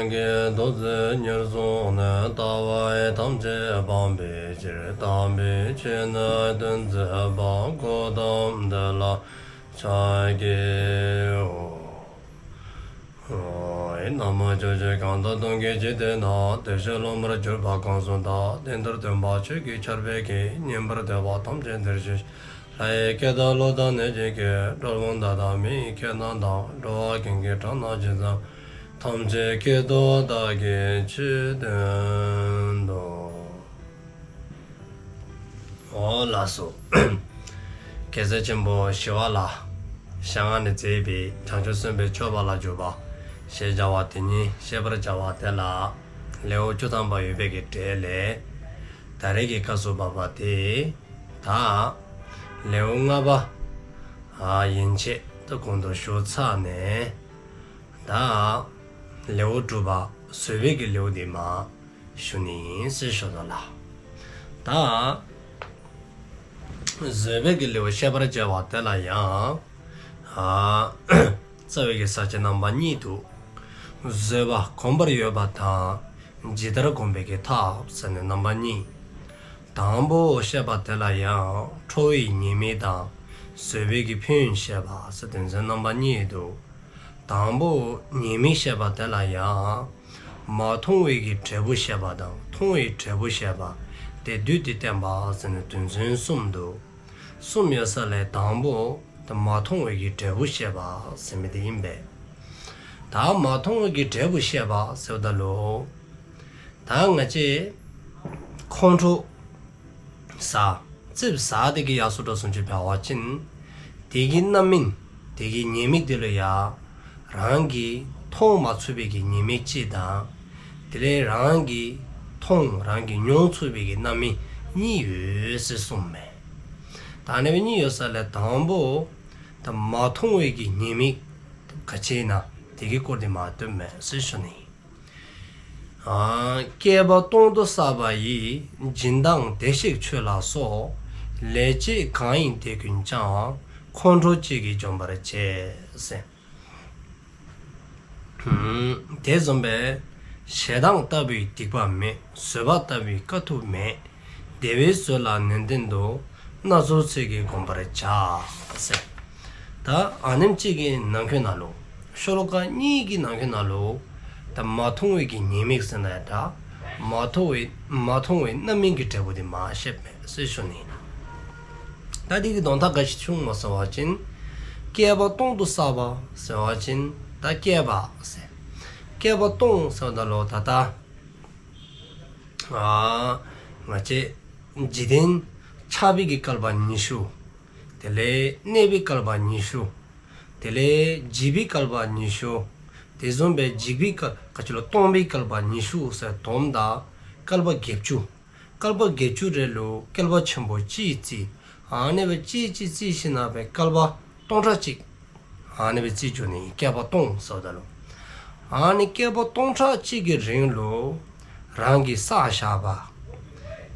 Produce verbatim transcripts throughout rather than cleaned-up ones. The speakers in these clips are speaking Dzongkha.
གིས་ཐུགས་བརྩེ་ཉེར་བཟུང་ནས། ལྟ་བ་ཐམས་ཅད་སྤང་བའི་ཕྱིར། དམ་པའི་ཆོས་ནི་སྟོན་མཛད་པ། གཽ་ཏམ་དེ་ལ་ཕྱག་འཚལ་ལོ། ན་མོ། ཕྱོགས་བཅུ་གང་དག་སྟོང་གི་འཇིག་རྟེན་ན། བདེ་གཤེགས་སློབ་མར་གྱུར་པ་གང་སུ་དག། དེ་འདིར་སྟོན་པ་ཆོས་ཀྱི་ཆར་འབེབས་ཀྱིས། ཉན་པར་འདོད་པ་ཐམས་ཅད་འདིར་གཤེགས་ཤིག། ལྷ་ཡི་སྐད་དང་ཀླུ་དང་གནོད་སྦྱིན་སྐད། གྲུལ་བུམ་དག་དང་མི་ཡི་སྐད་རྣམས་དང་། འགྲོ་བ་ཀུན་གྱི་སྒྲ་རྣམས་ཇི་ཙམ་པར། ཐམས་ཅད་སྐད་དུ་བདག་གིས་ཆོས་བསྟན་ཏོ། འོ་ལགས་སོ། རྒྱལ་སྲས་ཆེན་པོ་ཞི་བ་ལྷ་ཞལ་སྔ་ནས་མཛད་པའི་བྱང་ཆུབ་སེམས་དཔའི་སྤྱོད་པ་ལ་འཇུག་པ་ཞེས་བྱ་བ་དེ་ཉིད་བཤད་པར་བྱ་བ་དེ་ལ་ལེའུ་བཅུ་ཐམ་པ་ཡོད་པའི་གི་གྲས་ལས། ད་རེས་ཀྱི་སྐབས་སུ་བབ་པ་དེ་ད་ལེའུ་ལྔ་པ་ཡན་ཆད་དུ་གོང་དུ་ཞུ་ཚར་ནས། ད་ལེའུ་དྲུག་པ་བཟོད་པའི་གི་ལེའུ་འདི་མར་ཞུ་ནི་ཨིན་ཟེར་ཞུ་དོ་ལགས། ད་བཟོད་པའི་གི་ལེའུ་བཤད་པར་བྱ་བ་དེ་ལ་ཡང་རྩ་བའི་གི་ས་བཅད་རྣམ་པ་གཉིས་འདུག། བཟོད་པ་བསྒོམ་པར་འོས་པ་དང་། ཇི་ལྟར་བསྒོམ་པའི་གི་ཐབས་ཟེར་ནས་རྣམ་པ་གཉིས། དང་པོ་བཤད་པ་དེ་ལ་ཡང་ཁྲོ་བའི་ཉེས་དམིགས་དང་། བཟོད་པའི་གི་ཕན་ཡོན་བཤད་པ་ཟེར་དོན་ཚན་རྣམ་པ་གཉིས་འདུག། དང་པོ་ཉེས་དམིགས་བཤད་པ་དེ་ལ་ཡང་མ་མཐོང་བའི་གི་འབྲས་བུ་བཤད་པ་དང་མཐོང་བའི་འབྲས་བུ་བཤད་པ། དེ་བསྡུས་ཏེ་བསྟན་པ་ཟེར་ནས་དོན་ཚན་གསུམ་འདུག། གསུམ་ཡོད་ས་ལས་དང་པོ་ད་མ་མཐོང་བའི་གི་འབྲས་བུ་བཤད་པ་ཟེར་མི་དེ་ཨིན་པས། ད་མ་མཐོང་བའི་གི་འབྲས་བུ་བཤད་པ་ཟེརཝ་ད་ལུ་ད་ང་བཅས་ཁོང་ཁྲོ་ཟ་ཙིགཔ་ཟ་དེ་གི་ཡ་སོ་འདྲ་སོང་ཅི་འབད་བ་ཅིན་དེ་གི་རྣམ་སྨིན་དེ་གི་ཉེས་དམིགས་དེ་ལུ་ཡ་རང་གིས་མཐོང་མ་ཚུགས་པའི་གི་ཉེས་དམིགས་གཅིག་དང་། དེ་ལས་རང་གིས་མཐོང་རང་གིས་མྱོང་ཚུགས་པའི་གི་རྣམ་སྨིན་གཉིས་ཡོད་ཟེར་གསུངསམ་མས། ད་ཨ་ནི་སྦེ་གཉིས་ཡོད་ས་ལས་དང་པོ་ད་མ་མཐོང་བའི་གི་ཉེས་དམིགས་ག་ཅི་ཨིན་ན་དེ་གི་སྐོར་དེ་མར་སྟོནམ་མས་ཟེར་ཞུ་ནི། ཨ་བསྐལ་པ་སྟོང་དུ་བསགས་པ་ཡི། སྦྱིན་བདག་བདེ་གཤེགས་མཆོད་ལ་སོགས། ལེགས་སྤྱད་གང་ཡིན་དེ་ཀུན་ཀྱང་། ཁོང་ཁྲོ་གཅིག་གིས་འཇོམས་པར་བྱེད་ཟེར། ཨུམ་དེ་བཟུམ་སྦེ་ཞེ་སྡང་ལྟ་བུའི་སྡིག་པ་མེད། བཟོད་པ་ལྟ་བུའི་དཀའ་ཐུབ་མེད། བདེ་བའི་བཟོད་ལ་ནན་ཏན་དུ། སྣ་ཚོགས་ཚུལ་གྱིས་བསྒོམ་པར་བྱ་ཟེར། ད་ཨ་ནེམ་ཅིག་གི་ནང་འཁོད་ནང་ལུ་ཤོ་ལོ་ཀ་གཉིས་ཀྱི་ནང་འཁོད་ནང་ལུ་ད་མ་མཐོང་བའི་གི་ཉེས་དམིགས་ཟེར་ན་ཡང་འདྲ། མ་མཐོང་བའི་མ་མཐོང་བའི་རྣམ་སྨིན་གྱི་འབྲས་བུ་དེ་མར་བཤདཔ་མས་ཟེར་ཞུ་ནི་ཨིན། ད་དེ་གི་དོན་དག་ག་ཅི་བྱུངམ་སྨོ་ཟེར་བ་ཅིན་བསྐལ་པ་སྟོང་དུ་བསགས་པ་ཟེར་བ་ཅིན་ད་བསྐལ་པ་ཟེར། བསྐལ་པ་སྟོང་ཟེརཝ་ད་ལུ་ད་ལྟ་ཨ་ང་བཅས་འཇིག་རྟེན་ཆགས་པའི་གི་བསྐལ་པ་ཉི་ཤུ། དེ་ལས་གནས་པའི་བསྐལ་པ་ཉི་ཤུ། དེ་ལས་འཇིག་པའི་བསྐལ་པ་ཉི་ཤུ། དེ་བཟུམ་སྦེ་འཇིག་པའི་བསྐལ་ག་ཅི་ལོ་སྟོང་པའི་བསྐལ་པ་ཉི་ཤུ་ཟེར་བསྡོམས་ད་བསྐལ་པ་བརྒྱད་ཅུ། བསྐལ་པ་བརྒྱད་ཅུ་རེ་ལུ་བསྐལ་པ་ཆེན་པོ་གཅིག་རྩིས། ཨ་ནི་སྦེ་གཅིག་གཅིག་རྩིས་ཞིནམ་ལས་བསྐལ་པ་སྟོང་ཕྲག་གཅིག། ཨ་ནི་སྦེ་རྩིས་འགྱོ་ནི་བསྐལ་པ་སྟོང་ཟེརཝ་ད་ལུ། ཨ་ནི་བསྐལ་པ་སྟོང་ཕྲག་གཅིག་གི་རིང་ལུ་རང་གིས་བསགས་བཞག་པ།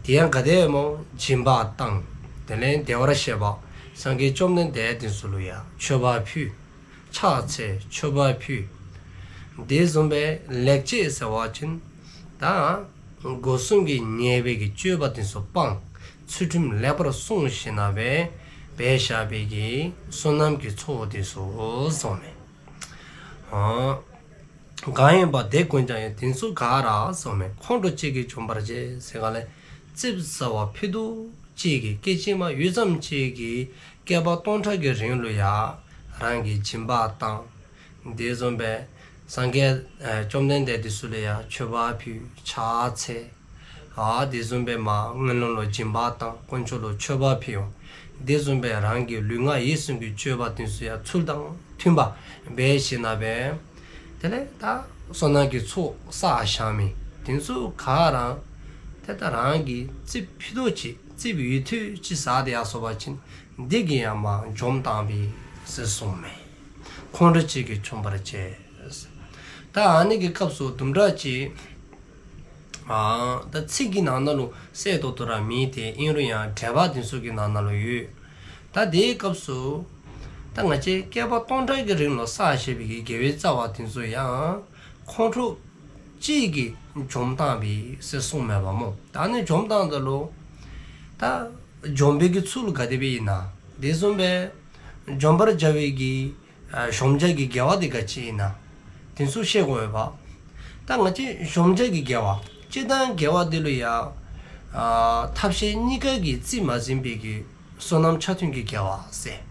དེ་ཡང་ག་དེ་སྨོ། སྦྱིན་པ་བཏང་། དེ་ལས་བདེ་བར་གཤེགས་པ་སངས་རྒྱས་བཅོམ་ལྡན་འདས་དེ་ཚུ་ལུ་ཡང་མཆོད་པ་ཕུལ། ཕྱག་འཚལ། མཆོད་པ་ཕུལ། དེ་བཟུམ་སྦེ་ལེགས་སྤྱད་ཟེར་བ་ཅིན་ད་སྒོ་གསུམ་གྱི་ཉེས་པའི་གི་སྤྱོད་པ་དེ་ཚུ་སྤངས། ཚུལ་ཁྲིམས་ལེགས་པར་སྲུང་ཞིནམ་ལས་འབད་བཞག་པའི་གི་བསོད་ནམས་ཀྱི་ཚོགས་དེ་ཚུ་གསུངསམ་མས། ཨ་གང་ཡིན་པ་དེ་ཀུན་ཀྱང་ཡང་། དེ་ཚུ་ག་ར་གསུངསམ་མས། ཁོང་ཁྲོ་གཅིག་གིས་འཇོམས་པར་བྱེད་ཟེར་ག་ལས་ཙིགཔ་ཟ་བ་ཕུད་རྡོག་གཅིག་གིས་སྐད་ཅིག་མ་ཡུད་ཙམ་ཅིག་གིས་བསྐལ་པ་སྟོང་ཕྲག་གི་རིང་ལུ་ཡང་རང་གིས་སྦྱིན་པ་བཏང་། དེ་བཟུམ་སྦེ་སངས་རྒྱས་ཨེ་བཅོམ་ལྡན་འདས་དེ་ཚུ་ལུ་ཡང་མཆོད་པ་ཕུལ། ཕྱག་འཚལ། ཨ་དེ་བཟུམ་སྦེ་མར་ངན་སློང་ལུ་སྦྱིན་པ་བཏང་། དཀོན་མཆོག་ལུ་མཆོད་པ་ཕུལ་འོང་། དེ་བཟུམ་སྦེ་རང་གི་ལུས་ངག་ཡིད་གསུམ་གྱི་སྤྱོད་པ་དེ་ཚུ་ཡང་ཚུལ་དང་མཐུན་པ་འབད་ཞིནམ་ལས་དེ་ལས་ད་བསོད་ནམས་ཀྱི་ཚོགས་བསགས་བཞག་མི་དེ་ཚུ་ག་ར་དེ་ད་རང་གིས་ཙིགཔ་ཕུད་རྡོག་གཅིག་ཙིགཔ་ཡུད་ཐེངས་གཅིག་ཟ་སྟེ་ཡར་སོང་པ་ཅིན་འདི་གིས་ཡང་མར་འཇོམས་བཏང་པས་ཟེར་གསུངསམ་མས། ཁོང་ཁྲོ་གཅིག་གིས་འཇོམས་པར་བྱེད། ད་ཨ་ནི་གི་སྐབས་སུ་དུམ་གྲ་ཅིག་ཨ་ད་ཚིག་གི་ནང་ན་ལུ་གསལ་ཏོག་ཏོ་ར་མེད་དེ་ཨིན་རུང་ཡང་འགྲེལ་པ་དེ་ཚུ་གི་ནང་ན་ལུ་ཡོད། ད་དེའི་སྐབས་སུ་ད་ང་བཅས་བསྐལ་པ་སྟོང་ཕྲག་གི་རིང་ལུ་བསགས་བཞག་པའི་གི་དགེ་བའི་རྩ་བ་དེ་ཚུ་ཡང་ཁོང་ཁྲོ་ གཅིག་གིས་འཇོམས་བཏང་པས་ཟེར་གསུངས་མས་པ་སྨོ། ད་ནི་འཇོམས་བཏང་ད་ལུ་ད་འཇོམས་པའི་གི་ཚུལ་ག་དེ་སྦེ་ཨིན་ན། དེ་བཟུམ་སྦེ་འཇོམས་པར་བྱ་བའི་གི་ཨ་གཞོམ་བྱ་གི་དགེ་བ་དེ་ག་ཅི་ཨིན་ན། དེ་ཚུ་ཤེས་དགོ་པས་པ། ད་ང་བཅས་གཞོམ་བྱ་གི་དགེ་བ། སྤྱིར་བཏང་དགེ་བ་དེ་ལུ་ཡང་ཨ་ཐབས་ཤེས་གཉིས་ཀ་གིས་རྩིས་མ་ཟིན་པའི་གི་བསོད་ནམས་ཆ་མཐུན་གྱི་དགེ་བ་ཟེར།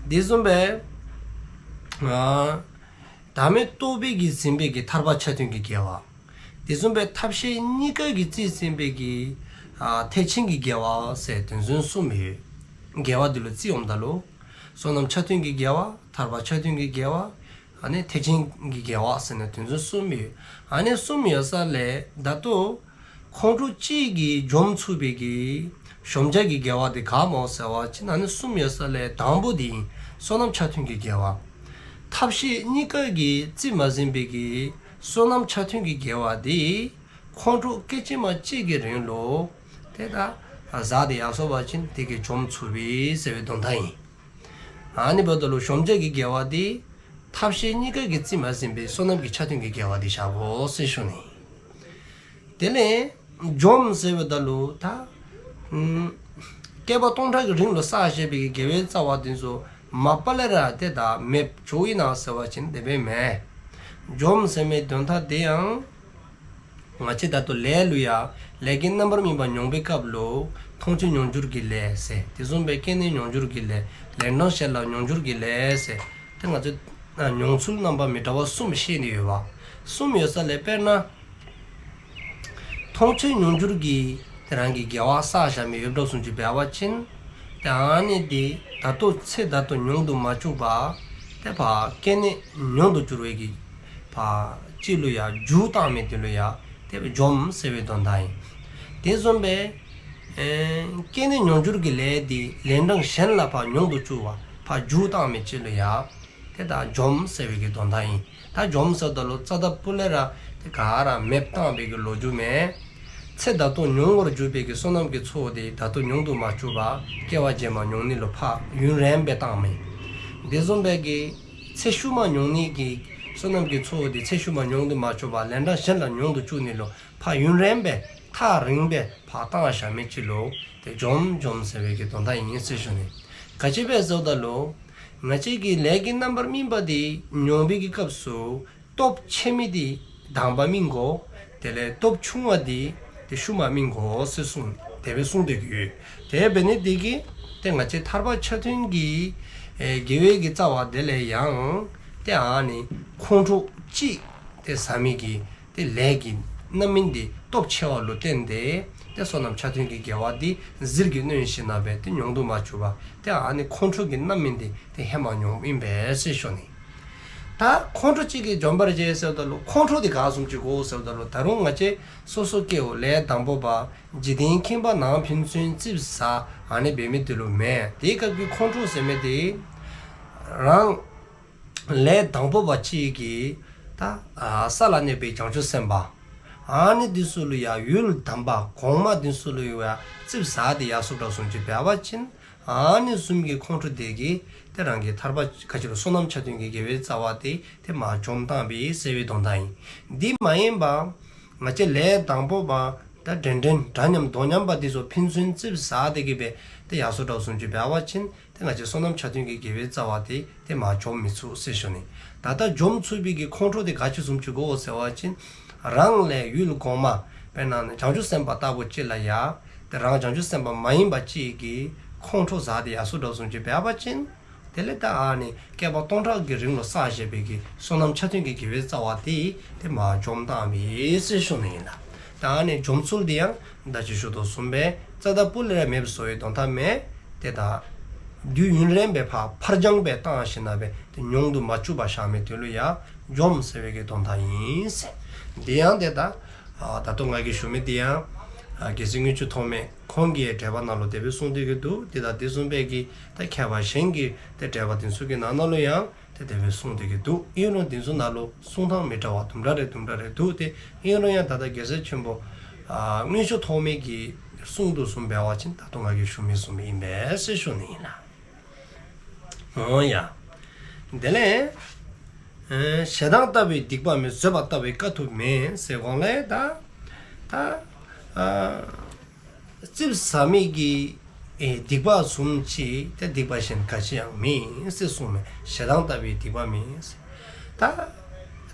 དེ་བཟུམ་སྦེ་ཨ་བདག་མེད་རྟོགས་པའི་གིས་ཟིན་པའི་གི་ཐར་པ་ཆ་མཐུན་གྱི་དགེ་བ། དེ་བཟུམ་སྦེ་ཐབས་ཤེས་གཉིས་ཀ་གིས་རྩིས་ཟིན་པའི་གི་ཨ་ཐེག་ཆེན་གྱི་དགེ་བ་ཟེར་དོན་ཚན་གསུམ་ཡོད། དགེ་བ་འདི་ལུ་རྩིས་འོངམ་ད་ལུ་བསོད་ནམས་ཆ་མཐུན་གྱི་དགེ་བ། ཐར་པ་ཆ་མཐུན་གྱི་དགེ་བ། ཨ་ནི་ཐེག་ཆེན་གྱི་དགེ་བ་ཟེར་ནི་དོན་ཚན་གསུམ་ཡོད། ཨ་ནི་གསུམ་ཡོད་ས་ལས་ད་ལྟོ་ཁོང་ཁྲོ་གཅིག་གིས་འཇོམས་ཚུགས་པའི་གི་གཞོམ་བྱ་གི་དགེ་བ་དེ་ག་སྨོ་ཟེར་བ་ཅིན་ཨ་ནི་གསུམ་ཡོད་ས་ལས་དང་པོ་དེ་ཨིན། བསོད་ནམས་ཆ་མཐུན་གྱི་དགེ་བ། ཐབས་ཤེས་གཉིས་ཀ་གིས་རྩིས་མ་ཟིན་པའི་གི་བསོད་ནམས་ཆ་མཐུན་གྱི་དགེ་བ་དེ་ཁོང་ཁྲོ་སྐད་ཅིག་མ་གཅིག་གི་རིང་ལུ་དེ་ད་ཟ་སྟེ་ཡར་སོ་བ་ཅིན་དེ་གིས་འཇོམས་ཚུགས་པས་ཟེར་བའི་དོན་དག་ཨིན། ཨ་ནི་འབདཝ་ད་ལུ་གཞོམ་བྱ་གི་དགེ་བ་དེ་ཐབས་ཤེས་གཉིས་ཀ་གིས་རྩིས་མ་ཟིན་པའི་བསོད་ནམས་ཀྱི་ཆ་མཐུན་གྱི་དགེ་བ་དེ་བཞག་དགོ་ཟེར་ཞུ་ནི། དེ་ལས་འཇོམས་ཟེར་བའི་ད་ལུ་ད་ཨུམ་བསྐལ་པ་སྟོང་ཕྲག་གི་རིང་ལུ་བསགས་བཞག་པའི་དགེ་བའི་རྩ་བ་དེ་ཚུ་མ་པ་ལས་ར་དེ་ད་མེདཔ་འགྱོཝ་ཨིན་ན་ཟེར་བ་ཅིན་དེ་སྦེ་མེན། འཇོམས་ཟེར་མི་དོན་དག་དེ་ཡང་ང་བཅས་ད་ལྟོ་ལས་ལུ་ཡང་ལས་ཀྱི་རྣམ་པར་སྨིན་པ་མྱོང་བའི་སྐབས་ལུ་མཐོང་ཆོས་མྱོང་འགྱུར་གྱི་ལས་ཟེར། དེ་བཟུམ་སྦེ་སྐྱེས་ནས་མྱོང་འགྱུར་གྱི་ལས། ལན་གྲངས་གཞན་ལ་མྱོང་འགྱུར་གྱི་ལས་ཟེར། དེ་ང་བཅས་ཨ་མྱོང་ཚུལ་རྣམ་པ་མི་འདྲ་བ་གསུམ་བཤད་ནི་ཡོད་པ། གསུམ་ཡོད་ས་ལས་དཔེར་ན་མཐོང་ཆོས་མྱོང་འགྱུར་གྱི་དེ་རང་གི་དགེ་བ་བསགས་བཞག་མི་ཡོདཔ་བཟུམ་ཅིག་འབད་བ་ཅིན་དེ་ཨ་ནི་དེ་ད་ལྟོ་ཚེ་ད་ལྟོ་མྱོང་དུ་མ་བཅུག་པར་དེ་ཕར་སྐྱེས་ནས་མྱོང་དུ་འགྱུར་བའི་གི་ཕར་ཅིག་ལུ་ཡང་འགྱུར་བཏང་མི་དེ་ལུ་ཡང་དེ་སྦེ་འཇོམས་ཟེར་བའི་དོན་དག་ཨིན། དེ་བཟུམ་སྦེ་ཨེ་སྐྱེས་ནས་མྱོང་འགྱུར་གྱི་ལས་དེ་ལན་གྲངས་གཞན་ལ་ཕར་མྱོང་དུ་བཅུག་པར་ཕར་འགྱུར་བཏང་མི་ཅིག་ལུ་ཡང་དེ་ད་འཇོམས་ཟེར་བའི་གི་དོན་དག་ཨིན། ད་འཇོམས་ཟེརཝ་ད་ལུ་རྩ་ད་སྤུ་ལས་ར་དེ་ག་ར་མེདཔ་བཏང་བའི་གི་ལོ་རྒྱུས་མེན། ཚེ་ད་ལྟོ་མྱོང་བར་གྱུར་པའི་གི་བསོད་ནམས་ཀྱི་ཚོགས་དེ་ད་ལྟོ་མྱོང་དུ་མ་བཅུག་པར་སྐྱེ་བ་རྗེས་མ་མྱོང་ནི་ལུ་ཕར་ཡུན་རིངམོ་སྦེ་བཏང་མི། དེ་བཟུམ་སྦེ་གི་ཚེ་ཤུལ་མ་མྱོང་ནི་གི་བསོད་ནམས་ཀྱི་ཚོགས་དེ་ཚེ་ཤུལ་མ་མྱོང་དུ་མ་བཅུག་པར་ལན་གྲངས་གཞན་ལ་མྱོང་དུ་བཅུག་ནི་ལུ་ཕར་ཡུན་རིངམོ་སྦེ་ཐག་རིངམོ་སྦེ་ཕར་བཏང་བཞག་མི་ཅིག་ལུ་དེ་འཇོམས་འཇོམས་ཟེར་བའི་གི་དོན་དག་ཨིན་ཟེར་ཞུ་ནི། ག་ཅི་སྦེ་ཟེརཝ་ད་ལུ་ང་བཅས་ཀྱི་ལས་ཀྱི་རྣམ་པར་སྨིན་པ་དེ་མྱོང་བའི་གི་སྐབས་སུ་སྟོབས་ཆེ་མི་དེ་དང་པ་སྨིན་དགོ། དེ་ལས་སྟོབས་ཆུང་བ་དེ་དེ་ཤུལ་མ་སྨིན་དགོ་ཟེར་གསུངས། དེ་སྦེ་གསུངས་ཏེ་གི་ཡོད། དེ་འབད་ནི་དེ་གིས་དེ་ང་བཅས་ཐར་པ་ཆ་མཐུན་གྱི་ཨེ་དགེ་བའི་གི་རྩ་བ་དེ་ལས་ཡང་དེ་ཨ་ནི་ཁོང་ཁྲོ་གཅིག་དེ་ཟ་མི་གི་དེ་ལས་ཀྱི་རྣམ་སྨིན་དེ་སྟོབས་ཆེ་བ་ལུ་བརྟེན་ཏེ་དེ་བསོད་ནམས་ཆ་མཐུན་གྱི་དགེ་བ་དེ་ཟིལ་གྱིས་གནོན་ཞིནམ་ལས་དེ་མྱོང་དུ་མ་བཅུག་པར་དེ་ཨ་ནི་ཁོང་ཁྲོ་གི་རྣམ་སྨིན་དེ་དེ་ཧེ་མ་མྱོངམ་ཨིན་པས་ཟེར་ཞུ་ནི། ད་ཁོང་ཁྲོ་གཅིག་གིས་འཇོམས་པར་བྱེད་ཟེརཝ་ད་ལུ་ཁོང་ཁྲོ་དེ་ག་བཟུམ་ཅིག་དགོ་ཟེརཝ་ད་ལུ་ད་རུང་ང་བཅས་སོ་སོ་སྐྱེ་བོ་ལས་དང་པོ་པ་འཇིག་རྟེན་ཁྱིམ་པ་ནང་ཕན་ཚུན་ཙིགཔ་ཟ་ཨ་ནི་འབད་མི་དེ་ལུ་མེན། དེའི་སྐབས་ཀྱི་ཁོང་ཁྲོ་ཟེར་མི་དེ་རང་ལས་དང་པོ་པ་གཅིག་གིས་ད་ཨ་ས་ལ་གནས་པའི་བྱང་ཆུབ་སེམས་དཔའ་ཨ་ནི་དེ་ཚུ་ལུ་ཡང་ཡུལ་དམ་པ་གོང་མ་དེ་ཚུ་ལུ་ཡང་ཙིགཔ་ཟ་སྟེ་ཡར་སོ་དྲགས་བཟུམ་ཅིག་འབད་བ་ཅིན་ཨ་ནི་བཟུམ་གྱི་ཁོང་ཁྲོ་དེ་གིས་དེ་རང་གི་ཐར་པ་ག་ཅི་ལོ་བསོད་ནམས་ཆ་མཐུན་གྱི་དགེ་བའི་རྩ་བ་དེ་དེ་མར་འཇོམས་བཏང་པས་ཟེར་བའི་དོན་དག་ཨིན། དེ་མ་ཡིན་པ་ང་བཅས་ལས་དང་པོ་པ་ད་འདྲན་འདྲ་འདྲ་མཉམ་དོ་མཉམ་པ་དེ་ཚུ་ཕན་ཚུན་ཙིགཔ་ཟ་སྟེ་གི་སྦེ་དེ་ཡར་སོ་དྲགས་བཟུམ་ཅིག་འབད་བ་ཅིན་དེ་ང་བཅས་བསོད་ནམས་ཆ་མཐུན་གྱི་དགེ་བའི་རྩ་བ་དེ་དེ་མར་འཇོམས་མི་ཚུགས་ཟེར་ཞུ་ནི། ད་ལྟ་འཇོམས་ཚུགས་པའི་གི་ཁོང་ཁྲོ་དེ་ག་ཅི་བཟུམ་ཅིག་དགོ་ཟེར་བ་ཅིན་རང་ལས་ཡུལ་གོང་མ་དཔེར་ན་བྱང་ཆུབ་སེམས་དཔའ་ལྟ་བུ་ཅིག་ལུ་ཡང་དེ་རང་བྱང་ཆུབ་སེམས་དཔའ་མ་ཡིན་པ་ཅིག་གིས་ཁོང་ཁྲོ་ཟ་སྟེ་ཡར་སོ་དྲགས་བཟུམ་ཅིག་འབད་བ་ཅིན་དེ་ལས་ད་ཨ་ནི་བསྐལ་པ་སྟོང་ཕྲག་གི་རིང་ལུ་བསགས་བཞག་པའི་གི་བསོད་ནམས་ཆ་མཐུན་གྱི་དགེ་བའི་རྩ་བ་དེ་དེ་མར་འཇོམས་བཏང་པས་ཟེར་ཞུ་ནི་ཨིན་ལགས། ད་ཨ་ནི་འཇོམས་ཚུལ་དེ་ཡང་ད་ཅི་ཞུ་དོ་བཟུམ་སྦེ་རྩ་ད་སྤུ་ལས་ར་མེདཔ་བཟོ་བའི་དོན་དག་མེན། དེ་ད་དུས་ཡུན་རིངམོ་སྦེ་ཕར་ཕར་འགྱངས་སྦེ་བཏང་ཞིནམ་ལས་དེ་མྱོང་དུ་མ་བཅུག་པར་བཞག་མི་དེ་ལུ་ཡང་འཇོམས་ཟེར་བའི་གི་དོན་དག་ཨིན་ཟེར། དེ་ཡང་དེ་ད་ཨ་ད་ལྟོ་ང་གིས་ཞུ་མི་དེ་ཡང་ཨ་རྒྱལ་སྲས་དངུལ་ཆུ་ཐོགས་མེད་ཁོང་གི་འགྲེལ་པ་ནང་ལུ་དེ་སྦེ་གསུངས་ཏེ་གི་འདུག། དེ་ད་དེ་བཟུམ་སྦེ་གི་ད་མཁས་པ་གཞན་གྱི་དེ་འགྲེལ་པ་དེ་ཚུ་གི་ནང་ན་ལུ་ཡང་དེ་དེ་སྦེ་གསུངས་ཏེ་གི་འདུག། ཨིན་རུང་དེ་ཚུ་ནང་ལུ་གསུང་ཐངས་མི་འདྲ་བ་དུམ་གྲ་རེ་དུམ་གྲ་རེ་འདུག། དེ་ཨིན་རུང་ཡང་ད་ལྟ་རྒྱལ་སྲས་ཆེན་པོ་ཨ་དངུལ་ཆུ་ཐོགས་མེད་ཀྱིས་གསུངས་དོ་བཟུམ་འབད་བ་ཅིན་ད་ལྟོ་ང་གིས་ཞུ་མི་བཟུམ་ཨིན་པས་ཟེར་ཞུ་ནི་ཨིན་ལགས། འོང་ཡ། དེ་ལས་ ཞེ་སྡང་ལྟ་བུའི་སྡིག་པ་མེད། བཟོད་པ་ལྟ་བུའི་དཀའ་ཐུབ་མེད་ཟེར་གོང་ལས་ད་ད་ཙིགཔ་ཟ་མི་གི་སྡིག་པ་བཟུམ་ཅིག་ཏེ་སྡིག་པ་གཞན་ག་ཅི་ཡང་མེད་ཟེར་གསུངས་མས། ཞེ་སྡང་ལྟ་བུའི་སྡིག་པ་མེད་ཟེར། ད་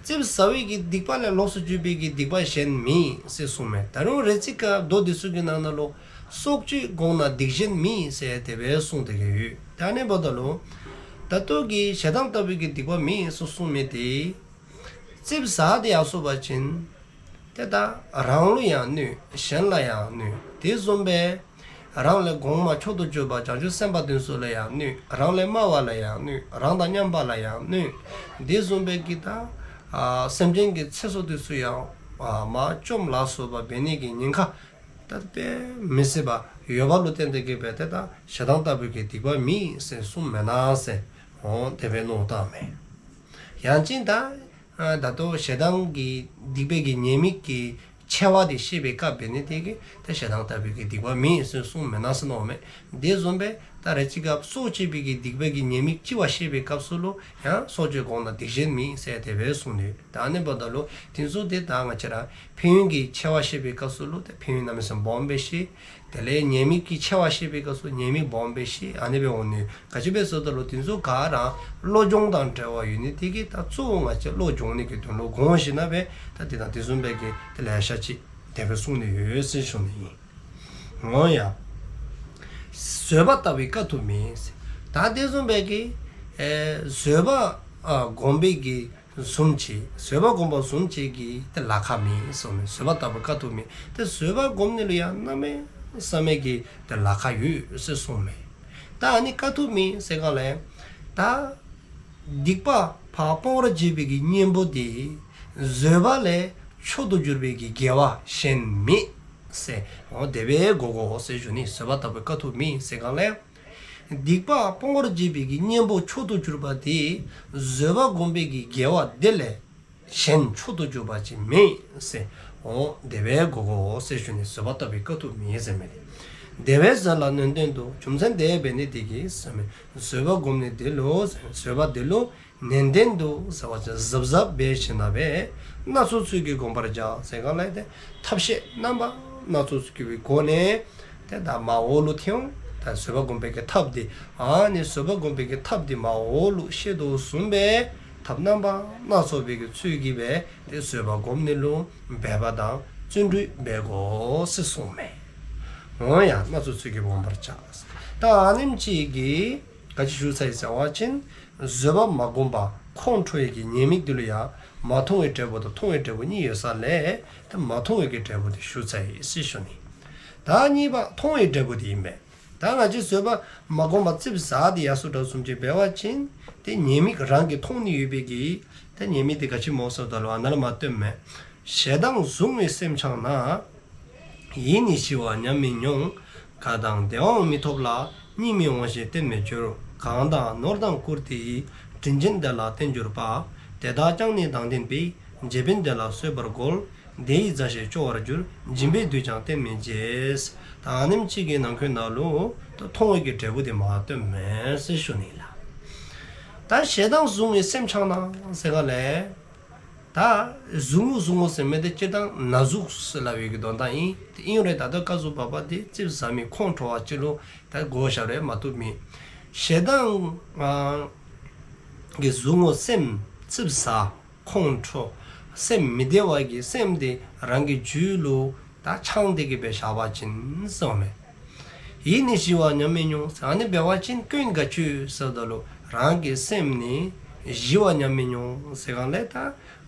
ཙིགཔ་ཟ་བའི་གི་སྡིག་པ་ལས་ལོགས་སུ་གྱུར་པའི་གི་སྡིག་པ་གཞན་མེད་ཟེར་གསུངས་མས། ད་རུང་རེ་ཅིག་ག་མདོ་འདི་ཚུ་གི་ནང་ན་ལུ་སྲོག་གཅོད་བསྒོམས་ན་སྡིག་གཞན་མེད་ཟེར་དེ་སྦེ་གསུངས་ཏེ་གི་ཡོད། ད་ཨ་ནི་འབདཝ་ད་ལུ་ད་ལྟོ་གི་ཞེ་སྡང་ལྟ་བུའི་གི་སྡིག་པ་མེད་ཟེར་གསུངས་མི་དེ་ཙིགཔ་ཟ་སྟེ་ཡར་སོང་པ་ཅིན་ཏེ་ད་རང་ལུ་ཡང་གནོད། གཞན་ལ་ཡང་གནོད། དེ་བཟུམ་སྦེ་རང་ལས་གོང་མ་མཆོག་ཏུ་གྱུར་པ་བྱང་ཆུབ་སེམས་དཔའ་དེ་ཚུ་ལ་ཡང་གནོད། རང་ལས་དམའ་བ་ལ་ཡང་གནོད། རང་དང་མཉམ་པ་ལ་ཡང་གནོད། དེ་བཟུམ་སྦེ་གི་ད་ཨ་སེམས་ཅན་གྱི་ཚེ་སྲོག་དེ་ཚུ་ཡང་ཨ་མར་བཅོམ་ལ་སོགས་པ་འབད་ནི་གི་ཉེན་ཁ་ད་དཔེ་མི་སྲིད་པ་ཡོདཔ་ལུ་བརྟེན་ཏེ་གི་སྦེ་ཏེ་ད་ཞེ་སྡང་ལྟ་བུའི་གི་སྡིག་པ་མེད་ཟེར་གསུངས་མེན་ན་ཟེར། འོ་དེ་སྦེ་མནོ་བཏངམ་མས། ཡང་ཅིན་ད་ཨ་ད་ལྟོ་ཞེ་སྡང་གི་སྡིག་པའི་གི་ཉེས་དམིགས་ཀྱི་ཆེ་བ་དེ་བཤད་པའི་སྐབས་འབད་ནི་དེ་གིས་ད་ཞེ་སྡང་ལྟ་བུའི་གི་སྡིག་པ་མེད་ཟེར་གསུངས་མེན་ན་ཟེར་མནོཝ་མས། དེ་བཟུམ་སྦེ་ད་རེ་ཅིག་སྐབས་སྲོག་གཅོད་པའི་གི་སྡིག་པའི་གི་ཉེས་དམིགས་ལྕི་བ་བཤད་པའི་སྐབས་སུ་ལུ་ཡང་སྲོག་གཅོད་བསྒོམས་ན་སྡིག་གཞན་མེད་ཟེར་དེ་སྦེ་གསུངས་ནུག། ད་ཨ་ནི་འབདཝ་ད་ལུ་དེ་ཚུ་དེ་ད་ང་བཅས་ར་ཕན་ཡོན་གྱི་ཆེ་བ་བཤད་པའི་སྐབས་སུ་ལུ་ཏེ་ཕན་ཡོན་གནམ་མེད་ས་མེད་སྦོམ་སྦེ་བཤད། དེ་ལས་ཉེས་དམིགས་ཀྱི་ཆེ་བ་བཤད་པའི་སྐབས་སུ་ཉེས་དམིགས་སྦོམ་སྦེ་བཤད། ཨ་ནི་སྦེ་འོང་ནི། ག་ཅི་སྦེ་ཟེར་བ་ཅིན་དེ་ཚུ་ག་ར་བློ་སྦྱོང་དང་འབྲེལ་བ་ཡོད་ནི་དེ་གིས་ད་གཙོ་བོ་ང་བཅས་བློ་སྦྱོང་ནི་གི་དོན་ལུ་དགོངས་ཞིནམ་ལས་ད་དེ་དང་དེ་བཟུམ་སྦེ་གི་ཏེ་ལེ་ཤ་ཅིག་དེ་སྦེ་གསུངས་ནི་ཡོད་ཟེར་ཞུ་ནི་ཨིན། འོ་ཡ། བཟོད་པ་ལྟ་བུའི་དཀའ་ཐུབ་མེད་ཟེར། ད་དེ་བཟུམ་སྦེ་གི་ཨེ་བཟོད་པ་ཨ་བསྒོམ་པའི་གི་བཟུམ་ཅིག་བཟོད་པ་བསྒོམ་པ་བཟུམ་ཅིག་གི་ཏེ་ལ་ཁག་མེད་གསུངས་མས། བཟོད་པ་ལྟ་བུའི་དཀའ་ཐུབ་མེད། ཏེ་བཟོད་པ་བསྒོམ་ནི་ལུ་ཡང་གནམ་མེད་ས་མེད་ཀྱི་ཏེ་ལ་ཁག་ཡོད་ཟེར་གསུངས་མས། ད་ཨ་ནི་དཀའ་ཐུབ་མེད་ཟེར་ག་ལས་ད་སྡིག་པ་ཕར་སྤོང་བར་བྱེད་པའི་གི་གཉེན་པོ་དེ་བཟོད་པ་ལས་མཆོག་ཏུ་གྱུར་པའི་གི་དགེ་བ་གཞན་མེད་ཟེར། འོ་དེ་སྦེ་གོ་དགོ་ཟེར་ཞུ་ནི། བཟོད་པ་ལྟ་བུའི་དཀའ་ཐུབ་མེད་ཟེར་ག་ལས་སྡིག་པ་སྤོང་བར་བྱེད་པའི་གི་གཉེན་པོ་མཆོག་ཏུ་གྱུར་པ་དེ་བཟོད་པ་བསྒོམ་པའི་གི་དགེ་བ་དེ་ལས་གཞན་མཆོག་ཏུ་གྱུར་པ་ཅིག་མེད་ཟེར། འོ་དེ་སྦེ་གོ་དགོ་ཟེར་ཞུ་ནི། བཟོད་པ་ལྟ་བུའི་དཀའ་ཐུབ་མེད་ཟེར་མི་དེ། དེ་བས་བཟོད་ལ་ནན་ཏན་དུ། རྒྱུ་མཚན་དེ་འབད་ནི་དེ་གིས་ཟེར་མི། བཟོད་པ་བསྒོམ་ནི་དེ་ལུ་ཟེར། བཟོད་པ་དེ་ལུ་ནན་ཏན་དུ་ཟེར་བ་ཅིན་གཟབ་གཟབ་འབད་ཞིནམ་ལས་སྦེ་སྣ་ཚོགས་ཚུལ་གྱིས་བསྒོམ་པར་བྱ་ཟེར་ག་ལས་ཏེ་ཐབས་ཤེས་རྣམ་པ་སྣ་ཚོགས་ཚུལ་གྱི་སྒོ་ནས་ཏེ་ད་མར་འོག་ལུ་ཐོན་འོང་། ད་བཟོད་པ་བསྒོམ་པའི་གི་ཐབས་དེ་ཨ་ནི་བཟོད་པ་བསྒོམ་པའི་གི་ཐབས་དེ་མར་འོག་ལུ་བཤད་དོ་བཟུམ་སྦེ་ཐབས་རྣམ་པ་སྣ་ཚོགས་པའི་གི་ཚུལ་གྱིས་སྦེ་ཏེ་བཟོད་པ་བསྒོམ་ནི་ལུ་འབད་པ་དང་བརྩོན་འགྲུས་འབད་དགོ་ཟེར་གསུངས་མས། འོ་ཡ། སྣ་ཚོགས་ཚུལ་གྱིས་བསྒོམ་པར་བྱ། ད་ཨ་ནེམ་ཅིག་གིས་ག་ཅི་ཞུ་ཚར་ཡི་ཟེར་བ་ཅིན་བཟོད་པ་མ་བསྒོམ་པ་ཁོང་ཁྲོ་ཡི་གི་ཉེས་དམིགས་དེ་ལུ་ཡང་མ་མཐོང་བའི་འབྲས་བུ་དང་མཐོང་བའི་འབྲས་བུ་གཉིས་ཡོད་ས་ལས་ཏེ་མ་མཐོང་བའི་གི་འབྲས་བུ་དེ་ཞུ་ཚར་ཡི་ཟེར་ཞུ་ནི། ད་གཉིས་པ་མཐོང་བའི་འབྲས་བུ་དེ་ཨིན་པས། ད་ང་བཅས་བཟོད་པ་མ་བསྒོམ་པར་ཙིགཔ་ཟ་སྟེ་ཡར་སོང་དྲགས་བཟུམ་ཅིག་འབད་བ་ཅིན་ཏེ་ཉེས་དམིགས་རང་གིས་མཐོང་ནི་ཡོད་པའི་གི་ཏེ་ཉེས་དམིགས་དེ་ག་ཅི་སྨོ་ཟེར་བ་ཅིན་ཨ་ནཱ་ལས་མར་སྟོནམ་མས། ཞེ་སྡང་གཟུང་བའི་སེམས་འཆང་ན། ཡིད་ནི་ཞི་བ་ཉམས་མི་མྱོང་། དགའ་དང་བདེ་བའང་མི་ཐོབ་ལ། གཉིད་མི་འོང་ཞིང་བརྟན་མི་འགྱུར། གང་དག་ནོར་དང་བཀུར་སྟི་ཡིས། དྲིན་ཅན་དེ་ལ་བརྟེན་གྱུར་པ། དེ་དག་ཀྱང་ནི་སྡང་ལྡན་པས། རྗེ་དཔོན་དེ་ལ་གསོད་པར་རྒོལ། དེ་ཡི་མཛའ་བཤེས་སྐྱོ་བར་འགྱུར། སྦྱིན་པས་བསྡུས་ཀྱང་བརྟན་མི་བྱེད། ད་ཨ་ནེམ་ཅིག་གི་ནང་འཁོད་ནང་ལུ་ད་མཐོང་བའི་གི་འབྲས་བུ་དེ་མར་སྟོནམ་མས་ཟེར་ཞུ་ནི་ལགས། ད་ཞེ་སྡང་གཟུང་བའི་སེམས་འཆང་ན་ཟེར་ག་ལས་ད་གཟུང་ངོ་གཟུང་ངོ་ཟེར་མི་དེ་སྤྱིར་བཏང་ན་ཟུག་ཟེར་སླབ་པའི་གི་དོན་དག་ཨིན། དེ་ཨིན་རུང་ད་ལྟོ་བཀའ་ཟུར་པ་པ་དེ་ཙིགཔ་ཟ་མི་ཁོང་ཁྲོ་བ་ཅིག་ལུ་ད་གོ་བཞག་རུང་མ་བཏུབ་མེད། ཞེ་སྡང་ཨ་གི་གཟུང་ངོ་སེམས་ཙིགཔ་ཟ་ཁོང་ཁྲོ་སེམས་མི་བདེ་བ་གི་སེམས་དེ་རང་གི་རྒྱུད་ལུ་ད་འཆང་སྟེ་གི་སྦེ་བཞག་པ་ཅིན་ཟེརཝ་མས། ཡིད་ནི་ཞི་བ་ཉམས་མི་མྱོང་ཟེར། ཨ་ནི་འབད་བ་ཅིན་སྐྱོན་ག་ཅི་ཡོད་ཟེརཝ་ད་ལུ་རང་གི་སེམས་ནི་ཞི་བ་ཉམས་མི་མྱོང་ཟེར་ག་ལས་ད་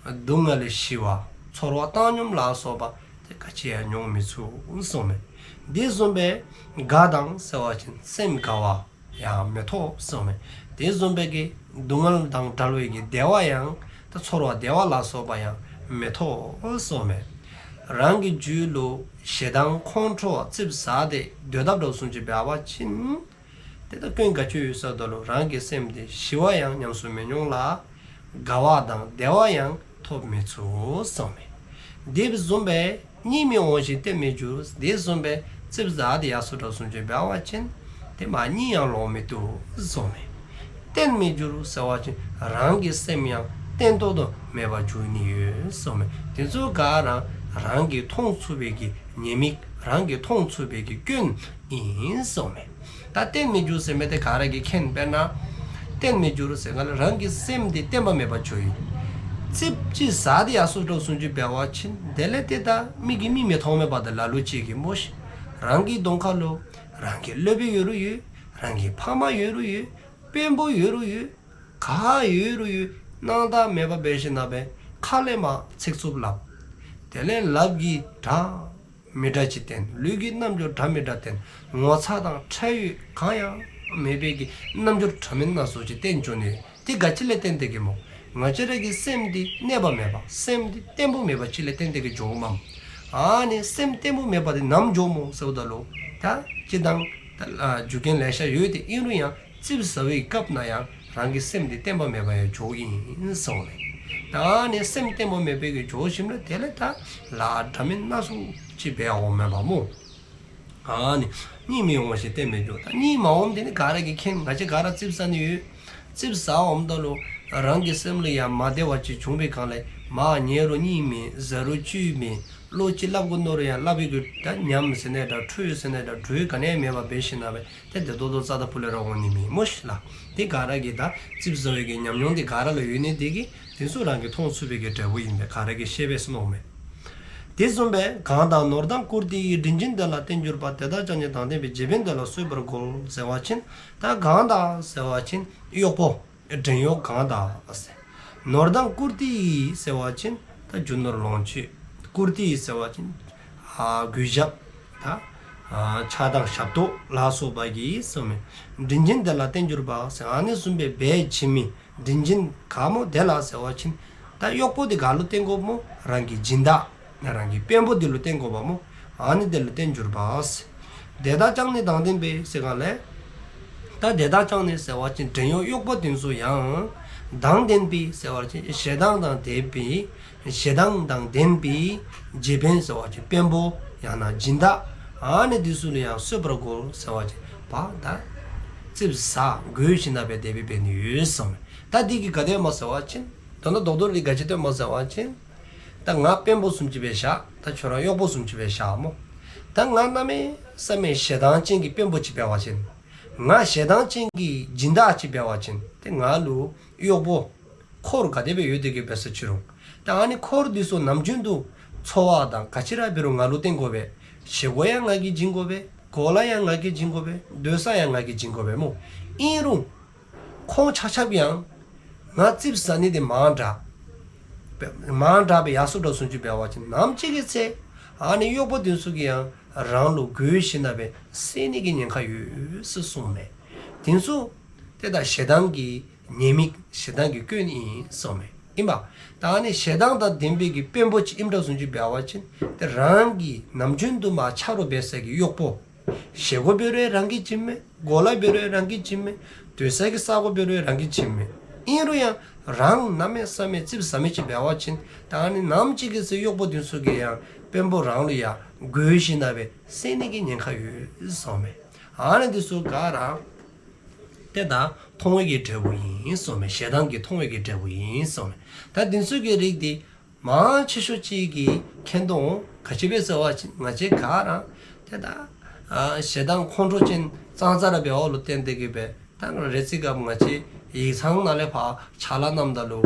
སྡུག་བསྔལ་ལས་ཞི་བ་ཚོར་བ་བཏང་སྙོམས་ལ་སོགས་པ་དེ་ག་ཅི་ཡང་མྱོང་མི་ཚུགས་ཟེརཝ་མས། དེ་བཟུམ་སྦེ་དགའ་དང་ཟེར་བ་ཅིན་སེམས་དགའ་བ་ཡང་མི་ཐོབ་ཟེརཝ་མས། དེ་བཟུམ་སྦེ་གི་སྡུག་བསྔལ་དང་བྲལ་བའི་གི་བདེ་བ་ཡང་ད་ཚོར་བ་བདེ་བ་ལ་སོགས་པ་ཡང་མི་ཐོབ་ཟེརཝ་མས། རང་གི་རྒྱུད་ལུ་ཞེ་སྡང་ཁོང་ཁྲོ་བ་ཙིགཔ་ཟ་སྟེ་སྡོད་དཔ་འདྲཝ་བཟུམ་ཅིག་འབད་བ་ཅིན་དེ་ད་སྐྱོན་ག་ཅི་ཡོད་ཟེརཝ་ད་ལུ་རང་གི་སེམས་དེ་ཞི་བ་ཡང་ཉམས་སུ་མི་མྱོང་ལ། དགའ་བ་དང་བདེ་བ་ཡང་ཐོབ་མི་ཚུགས་ཟེརཝ་མས། དེ་བཟུམ་སྦེ་གཉིད་མི་འོང་ཞིང་བརྟན་མི་འགྱུར། དེ་བཟུམ་སྦེ་ཙིགཔ་ཟ་སྟེ་ཡར་སོང་དྲགས་བཟུམ་ཅིག་འབད་བ་ཅིན་དེ་མར་གཉིད་ཡང་ལོག་མི་བཏུབ་ཟེརཝ་མས། བརྟན་མི་འགྱུར་ཟེར་བ་ཅིན་རང་གི་སེམས་ཡང་ བརྟན་ཏོག་ཏོ་མེད་པར་འགྱུར་ནི་ཡོད་གསུངསམ་མས། དེ་ཚུ་ག་ར་རང་གིས་མཐོང་ཚུགས་པའི་གི་ཉེས་དམིགས་རང་གིས་མཐོང་ཚུགས་པའི་གི་སྐྱོན་ཨིན་གསུངསམ་མས། ད་བརྟན་མི་འགྱུར་ཟེར་མི་དེ་ག་ར་གིས་མཁྱེན། དཔེར་ན་བརྟན་མི་འགྱུར་ཟེར་ག་ལས་རང་གི་སེམས་དེ་བརྟན་པ་མེད་པར་འགྱུར་ཡི། ཙིགཔ་ཅིག་ཟ་སྟེ་ཡར་སོ་འགྱོ་སོང་ཅིག་འབད་བ་ཅིན་དེ་ལས་དེ་ད་མི་གིས་མི་མི་མཐོང་མེད་པ་དང་ལ་ལུ་ཅིག་གིས་སྨོ་ཤིག། རང་གི་གདོང་ཁ་ལུ་རང་གི་སློབ་དཔོན་ཡོད་རུང་ཡོད། རང་གི་ཕམ་ཡོད་རུང་ཡོད། དཔོན་པོ་ཡོད་རུང་ཡོད། ག་ཡོད་རུང་ཡོད། སྣང་དག་མེད་པ་འབད་ཞིནམ་ལས་ཁ་ལས་མར་ཚིག་རྩུབ་སླབ། དེ་ལས་ལགཔ་གིས་འདྲ་མི་འདྲ་ཅིག་བསྟན། ལུས་ཀྱིས་རྣམ་འགྱུར་འདྲ་མི་འདྲ་བསྟན། ངོ་ཚ་དང་ཁྲེལ་ཡོད་གང་ཡང་མེད་པའི་གི་རྣམ་འགྱུར་འདྲ་མིན་སྣ་ཚོགས་ཅིག་བསྟན་འགྱོ་ནི། དེ་ག་ཅི་ལས་བརྟེན་ཏེ་གི་སྨོ། ང་བཅས་ར་གི་སེམས་འདི་གནས་པ་མེད་པ། སེམས་འདི་བརྟན་པོ་མེད་པ་ཅིག་ལས་བརྟེན་ཏེ་གི་འགྱོཝ་མས། ཨ་ནི་སེམས་བརྟན་པོ་མེད་པ་དེ་ནམ་འགྱོཝ་སྨོ་ཟེརཝ་ད་ལུ། ད་སྤྱིར་བཏང་ད་ཨ་རྒྱུ་རྐྱེན་ལེ་ཤ་ཡོད་དེ་ཨིན་རུང་ཡང་ཙིགཔ་ཟ་བའི་སྐབས་ན་ཡང་རང་གི་སེམས་འདི་བརྟན་པ་མེད་པར་ཡང་འགྱོཝ་ཨིན་གསུངསམ་མས། ད་ཨ་ནི་སེམས་བརྟན་པོ་མེད་པའི་གི་འགྱོ་ཞིནམ་ལས་དེ་ལས་ད་ལཱ་འདྲ་མིན་སྣ་ཚོགས་ཅིག་འབད་འོངམ་མས་པ་སྨོ། ཨ་ནི་གཉིད་མི་འོང་བ་ཞིག་བརྟན་མི་འགྱུར། ད་གཉིད་མ་འོངམ་དེ་ནི་ག་ར་གིས་མཁྱེན། ང་བཅས་ག་ར་ཙིགཔ་ཟ་ནི་ཡོད། ཙིགཔ་ཟ་འོངམ་ད་ལུ་རང་གི་སེམས་ལུ་ཡང་མ་བདེ་བ་ཅིག་བྱུང་བའི་སྒང་ལས་མར་ཉལ་རུང་གཉིད་མེད། བཟའ་རུང་བཅུད་མེད། བློ་ཅིག་སླབ་དགོ་མནོ་རུང་ཡང་སླབ་པའི་གི་ད་ཉམས་ཟེར་ནི་འདྲ་ཁྲོས་ཟེར་ནི་འདྲ་གྲོས་ག་ནི་ཡང་མེད་པར་འབད་ཞིནམ་ལས་དེ་བདེ་ཏོག་ཏོ་རྩ་དང་ཕུ་ལས་ར་འོང་ནི་མེད་སྨོ་ཤིག་ལགས། དེ་ག་ར་གིས་ད་ཙིགཔ་ཟ་བའི་གི་ཉམས་མྱོང་དེ་ག་ར་ལུ་ཡོད་ནི་དེ་གིས་དེ་ཚུ་རང་གིས་མཐོང་ཚུགས་པའི་གི་འབྲས་བུ་ཨིན་པས། ག་ར་གིས་ཤེས་པས་ཟེར་མནོཝ་མས། དེ་བཟུམ་སྦེ་གང་དག་ནོར་དང་བཀུར་སྟི་ཡིས། དྲིན་ཅན་དེ་ལ་བརྟེན་གྱུར་པ། དེ་དག་ཀྱང་ནི་དང་ལྡན་པས། རྗེ་དཔོན་དེ་ལ་གསོད་པར་རྒོལ། ཟེར་བ་ཅིན་ད་གང་དག་ཟེར་བ་ཅིན་གཡོག་པོ་བྲན་གཡོག་གང་དག་ཟེར། ནོར་དང་བཀུར་སྟི་ཡིས་ཟེར་བ་ཅིན་ད་རྒྱུ་ནོར་ལོངས་སྤྱོད། བཀུར་སྟི་ཡིས་ཟེར་བ་ཅིན་ཨ་གུས་ཞབས་ད་ཨ་ཕྱག་དང་ཞབས་ཏོག་ལ་སོགས་པ་གིས་ཟེརཝ་མས། དྲིན་ཅན་དེ་ལ་བརྟེན་གྱུར་པ་ཟེར། ཨ་ནི་བཟུམ་སྦེ་འབད་བྱིན་མི་དྲིན་ཅན་ག་སྨོ་དེ་ལ་ཟེར་བ་ཅིན་ད་གཡོག་པོ་དེ་ག་ལུ་བརྟེན་དགོཔ་སྨོ། རང་གི་སྦྱིན་བདག་རང་གི་དཔོན་པོ་དེ་ལུ་བརྟེན་དགོཔ་སྨོ། ཨ་ནི་དེ་ལུ་བརྟེན་གྱུར་པ་ཟེར། དེ་དག་ཀྱང་ནི་དང་ལྡན་པས་ཟེར་ག་ལས། ད་དེ་དག་ཀྱང་ནི་ཟེར་བ་ཅིན་བྲན་གཡོག་གཡོག་པོ་དེ་ཚུ་ཡང་དང་ལྡན་པས་ཟེར་བ་ཅིན་ཞེ་སྡང་དང་ལྡན་པའི་ཞེ་སྡང་དང་ལྡན་པའི་རྗེ་དཔོན་ཟེར་བ་ཅིན་དཔོན་པོ་ཡང་ན་སྦྱིན་བདག་ཨ་ནི་དེ་ཚུ་ལུ་ཡང་གསོད་པར་རྒོལ་ཟེར་བ་ཅིན་པ་ད་ཙིགཔ་ཟ་རྒོལ་ཞིནམ་ལས་དེ་སྦེ་འབད་ནི་ཡོད་གསུངསམ་མས། ད་དེ་གིས་ག་དེ་སྨོ་ཟེར་བ་ཅིན་དོན་དག་རྡོག་རྡོག་རེ་ག་ཅི་སྟོནམ་སྨོ་ཟེར་བ་ཅིན་ད་ང་དཔོན་པོ་བཟུམ་ཅིག་སྦེ་བཞག། ད་ཁྱོད་ར་གཡོག་པོ་བཟུམ་ཅིག་སྦེ་བཞག་སྨོ། ད་ང་གནམ་མེད་ས་མེད་ཞེ་སྡང་ཅན་གྱི་དཔོན་པོ་ཅིག་འབད་བ་ཅིན་ང་ཞེ་སྡང་ཅན་གྱི་སྦྱིན་བདག་ཅིག་འབད་བ་ཅིན་ཏེ་ང་ལུ་གཡོག་པོ་འཁོར་ག་དེ་སྦེ་ཡོད་དེ་གི་འབད་ས་ཅི་རུང་། ད་ཨ་ནི་འཁོར་འདི་ཚུ་ནམ་རྒྱུན་དུ་འཚོ་བ་དང་ག་ཅི་ར་འབད་རུང་ང་ལུ་བརྟེན་དགོ་པས། བཞེས་སྒོ་ཡང་ང་གིས་བྱིན་དགོ་པས། གོ་ལ་ཡང་ང་གིས་བྱིན་དགོ་པས། སྡོད་ས་ཡང་ང་གིས་བྱིན་དགོ་པས་སྨོ། ཨིན་རུང་ཁོང་ཆ་ཁྱབ་ཡང་ང་ཙིགཔ་ཟ་ནི་དེ་མང་དྲགས་མང་དྲགས་སྦེ་ཡར་སོ་འགྱོ་སོང་ཅིག་འབད་བ་ཅིན་ནམ་ཅིག་གི་ཚེ་ཨ་ནི་གཡོག་པོ་དེ་ཚུ་གིས་ཡང་རང་ལུ་རྒོལ་ཞིནམ་ལས་བསད་ནི་གི་ཉེན་ཁ་ཡོད་ཟེར་གསུངསམ་མས། དེ་ཚུ་ཏེ་ད་ཞེ་སྡང་གི་ཉེས་དམིགས་ཞེ་སྡང་གི་སྐྱོན་ཨིན་གསུངསམ་མས། ཨིན་པ། ད་ཨ་ནི་ཞེ་སྡང་དང་ལྡན་པའི་གི་དཔོན་པོ་ཅིག་ཨིནམ་འདྲཝ་སོང་ཅིག་འབད་བ་ཅིན་ཏེ་རང་གི་ནམ་རྒྱུན་དུ་མར་ཆ་རོགས་འབད་ས་གི་གཡོག་པོ། བཞེས་སྒོ་འབད་རུང་རང་གིས་བྱིནམ་མས། གོ་ལ་འབད་རུང་རང་གིས་བྱིནམ་མས། སྡོད་ས་གི་ས་གོ་འབད་རུང་རང་གིས་བྱིནམ་མས། ཨིན་རུང་ཡང་རང་གནམ་མེད་ས་མེད་ཙིགཔ་ཟ་མི་ཅིག་འབད་བ་ཅིན་ད་ཨ་ནི་ནམ་ཅིག་གི་ཚེ་གཡོག་པོ་དེ་ཚུ་གིས་ཡང་དཔོན་པོ་རང་ལུ་ཡང་རྒོལ་ཞིནམ་ལས་བསད་ནི་གི་ཉེན་ཁ་ཡོད་གསུངསམ་མས། ཨ་ནི་དེ་ཚུ་ག་ར་ཏེ་ད་མཐོང་བའི་གི་འབྲས་བུ་ཨིན་གསུངསམ་མས། ཞེ་སྡང་གི་མཐོང་བའི་གི་འབྲས་བུ་ཨིན་གསུངསམ་མས། ད་དེ་ཚུ་གི་རིགས་དེ་མང་ཆེ་ཤོས་ཅིག་གིས་མཁྱེན་དོ་འོང་། ག་ཅི་སྦེ་ཟེར་བ་ཅིན་ང་བཅས་ག་ར་ཏེ་ད་ཨ་ཞེ་སྡང་ཁོང་ཁྲོ་ཅན་ཙང་ཙ་ར་འབདཝ་ལུ་བརྟེན་ཏེ་གི་སྦེ་ད་རེ་ཅིག་སྐབས་ང་བཅས་ཡིག་ཚང་ནང་ལས་ཕར་ཕྱག་ལཱ་གནངམ་ད་ལུ་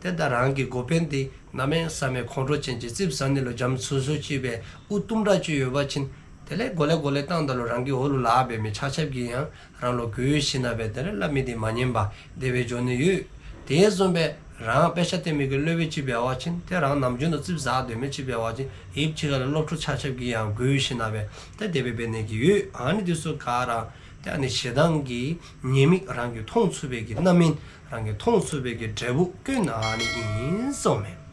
ཏེ་ད་རང་གི་འགོ་དཔོན་དེ་གནམ་མེད་ས་མེད་ཁོང་ཁྲོ་ཅན་ཅིག་ཙིགཔ་ཟ་ནི་ལུ་འཇམ་སུ་སུ་ཅིག་སྦེ་ཨུ་དུམ་གྲ་ཅིག་ཡོད་པ་ཅིན་དེ་ལས་གོ་ལེ་གོ་ལེ་བཏངམ་ད་ལུ་རང་གི་འོག་ལུ་ལཱ་འབད་མི་ཆ་ཁྱབ་ཀྱིས་ཡང་རང་ལུ་རྒོལ་ཞིནམ་ལས་དེ་ལས་སླབ་མི་དེ་མ་ཉན་པར་དེ་སྦེ་འགྱོ་ནི་ཡོད། དེ་བཟུམ་སྦེ་རང་དཔེ་ཆ་སྟོན་མི་གི་སློབ་དཔོན་ཅིག་འབད་བ་ཅིན་ཏེ་རང་ནམ་རྒྱུན་དུ་ཙིགཔ་ཟ་སྡོད་མི་ཅིག་འབད་བ་ཅིན་ཡུདཔ་ཅིག་ཁ་ལས་སློབ་ཕྲུག་ཆ་ཁྱབ་ཀྱིས་ཡང་རྒོལ་ཞིནམ་ལས་ཏེ་དེ་སྦེ་འབད་ནི་གི་ཡོད། ཨ་ནི་དེ་ཚུ་ག་ར་ཏེ་ཨ་ནི་ཞེ་སྡང་གི་ཉེས་དམིགས་རང་གིས་མཐོང་ཚུགས་པའི་གི་རྣམ་སྨིན་རང་གིས་མཐོང་ཚུགས་པའི་གི་འབྲས་བུ་སྐྱོན་ཨ་ནི་ཨིན་གསུངསམ་མས།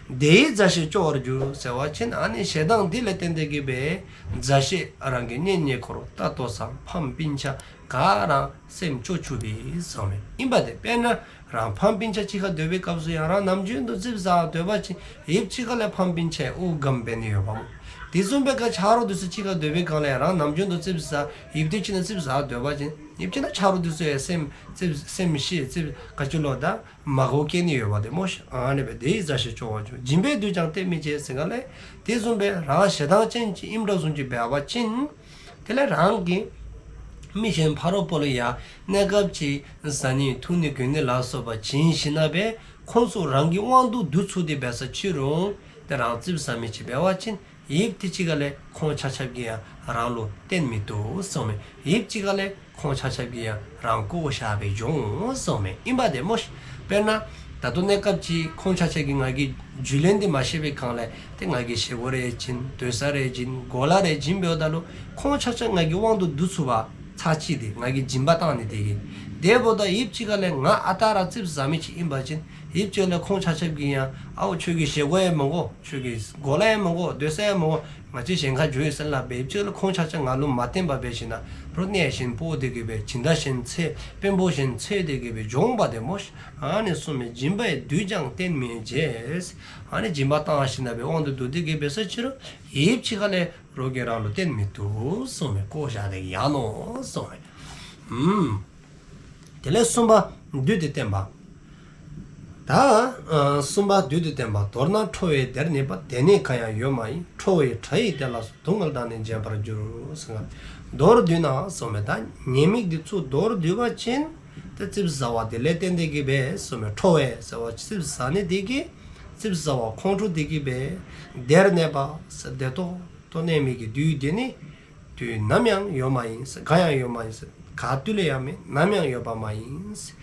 དེ་ཡིས་མཛའ་བཤེས་སྐྱོ་བར་འགྱུར་ཟེར་བ་ཅིན་ཨ་ནི་ཞེ་སྡང་འདི་ལས་བརྟེན་ཏེ་གི་སྦེ་མཛའ་བཤེས་རང་གི་གཉེན་ཉེ་འཁོར་ལྟ་ལྟོ་ཚང་ཕམ་སྤུན་ཆ་ག་ར་སེམས་སྐྱོ་བཅུག་པས་གསུངསམ་མས། ཨིན་པ་ཏེ་དཔེར་ན་རང་ཕམ་སྤུན་ཆ་གཅིག་ཁར་སྡོད་པའི་སྐབས་སུ་ཡང་རང་ནམ་རྒྱུན་དུ་ཙིགཔ་ཟ་སྡོད་པ་ཅིན་ཡུདཔ་ཅིག་ཁ་ལས་ཕམ་སྤུན་ཆ་ཨུ་སྒམ་འབད་ནི་ཡོདཔ་སྨོ། དེ་བཟུམ་སྦེ་ག་ཆ་རོགས་དེ་ཚུ་གཅིག་ཁར་སྡོད་པའི་སྒང་ལས་རང་ནམ་རྒྱུན་དུ་ཙིགཔ་ཟ་ཡུདཔ་དེ་ཅིག་ནང་ཙིགཔ་ཟ་སྡོད་པ་ཅིན་ ཡིབ་ཅིག་ན་ཆ་རོགས་འདི་ཚུ་ཡང་སེམས་ཙིགཔ་སེམས་ཤི་ཙིགཔ་ག་ཅི་ལོ་ད་མ་དགའཝ་སྐྱེ་ནི་ཡོདཔ་དེ་སྨོ་ཤིག། ཨ་ནི་སྦེ་དེ་ཡི་ཟ་ཞིང་སྐྱོ་བར་འགྱུར། སྦྱིན་པས་བསྡུས་ཀྱང་རྟེན་མི་བྱེད་ཟེར་ག་ལས། དེ་བཟུམ་སྦེ་རང་ཞེ་སྡང་ཅན་ཅིག་ཨིནམ་འདྲཝ་བཟུམ་ཅིག་འབད་བ་ཅིན། དེ་ལས་རང་གིས་མི་གཞན་ཕ་རོལ་པོ་ལུ་ཡང་གནས་སྐབས་ཅིག་བཟའ་ནི་འཐུང་ནི་གྱོན་ནི་ལ་སོགས་པ་བྱིན་ཞིནམ་ལས་ཁོང་ཚུ་རང་གི་དབང་དུ་བསྡུ་ཚུགས་ཏེ་འབད་ས་ཅི་རུང་། དེ་རང་ཙིགཔ་ཟ་མི་ཅིག་འབད་བ་ཅིན། ཡིབ་དེ་ཅིག་ག་ལས་ཁོང་ཆ་ཁྱབ་ཀྱིས་ཡང་རང་ལུ་བརྟེན་མི་བཏུབ་གསུངམ་མས། ཡིབ་ཅིག་ག་ལས་ཁོང་ཆ་ཁྱབ་ཀྱིས་ཡང་རང་བཀོ་བཞག་པའི་འཇོན་གསུངམ་མས། ཨིན་པ་དེ་སྨོ་ཤིག། དཔེར་ན་ད་ལྟོ་གནས་སྐབས་ཅིག་ཁོང་ཆ་ཁྱབ་ཀྱིས་ང་གི་རྒྱུས་ལོན་འདི་མ་ཤེས་པའི་སྒང་ལས་དེ་ང་གི་བཞེས་སྒོ་རེ་བྱིན་སྡོད་ས་རེ་བྱིན་གོ་ལ་རེ་བྱིན་འབདཝ་ད་ལུ་ཁོང་ཆ་ཁྱབ་ང་གི་དབང་དུ་བསྡུ་ཚུགས་པ་ཚར་གཅིག་དེ་ང་གིས་སྦྱིན་པ་བཏང་ནི་དེ་གིས། དེ་འབདཝ་ད་ཡིབ་ཅིག་ག་ལས་ང་ཨ་རྟག་ར་ཙིགཔ་ཟ་མི་ཅིག་ཨིན་པ་ཅིན་ཡིབ་ཅིག་ག་ལས་ཁོང་ཆ་ཁྱབ་ཀྱིས་ཡང་ཨའོ་ཁྱོད་ཀྱི་བཞེས་སྒོ་ཡང་མི་དགོ། ཁྱོད་ཀྱི་གོ་ལ་ཡང་མི་དགོ། སྡོད་ས་ཡང་མི་དགོ། ང་བཅས་གཞན་ཁར་འགྱོ་ཡི་ཟེར་སླབ་སྦེ་ཡིབ་ཅིག་ག་ལས་ཁོང་ཆ་ཁྱབ་ང་ལུ་མ་བརྟེན་པར་འབད་ཞིནམ་ལས་རོགས་གནས་བཞིན་སྤོ་སྟེ་གི་སྦེ་སྦྱིན་བདག་གཞན་འཚོལ་དཔོན་པོ་གཞན་འཚོལ་ཏེ་གི་སྦེ་འགྱོཝ་དེ་སྨོ་ཤིག། ཨ་ནི་གསུངམ་མས། སྦྱིན་པས་བསྡུས་ཀྱང་རྟེན་མི་བྱེད། ཨ་ནི་སྦྱིན་པ་བཏང་ཞིནམ་ལས་དབང་དུ་བསྡུ་སྟེ་གི་འབད་ས་ཅི་རུང་ཡིབ་ཅིག་ག་ལས་རོགས་ཀྱིས་རང་ལུ་བརྟེན་མི་བཏུབ་གསུངམ་མས། བཀོ་བཞག་སྟེ་ཡར་ནོ་གསུངམ་མས། ཨུམ། དེ་ལས་གསུམ་པ་བསྡུས་ཏེ་བསྟན་པ། ད་ཨ་གསུམ་པ་བསྡུས་ཏེ་བསྟན་པ། མདོར་ན་ཁྲོ་བའི་སྡེར་གནས་པ། སྡེ་སྣོད་གང་ཡང་ཡོད་མ་ཡིན། ཁྲོ་བའི་དགྲ་ཡི་སྡེ་ལ་སོགས། སྡུག་བསྔལ་དང་ནི་བརྗེད་པར་འགྱུར། ཟེར་ག་མདོར་བསྡུས་ན་གསུངམ་མས། ད་ཉེས་དམིགས་འདི་ཚུ་མདོར་བསྡུ་བ་ཅིན་ཏེ་ཙིགཔ་ཟ་བ་དེ་ལས་བརྟེན་ཏེ་གི་སྦེ་གསུངམ་མས། ཁྲོ་བའི་ཟེར་བ་ཙིགཔ་ཟ་ནི་དེ་གིས་ཙིགཔ་ཟ་བ་ཁོང་ཁྲོ་དེ་གིས་སྦེ་སྡེར་གནས་པ་ཟེར་བདེ་ཏོག་ཏོ་གནས་མི་གི་དུས་དེ་ནི་དུས་ནམ་ཡང་ཡོད་མ་ཡིན་ཟེར། གང་ཡང་ཡོད་མ་ཡིན་ཟེར། ག་དུས་ལས་ཡང་མེད། ནམ་ཡང་ཡོདཔ་མ་ཡིན་ཟེར།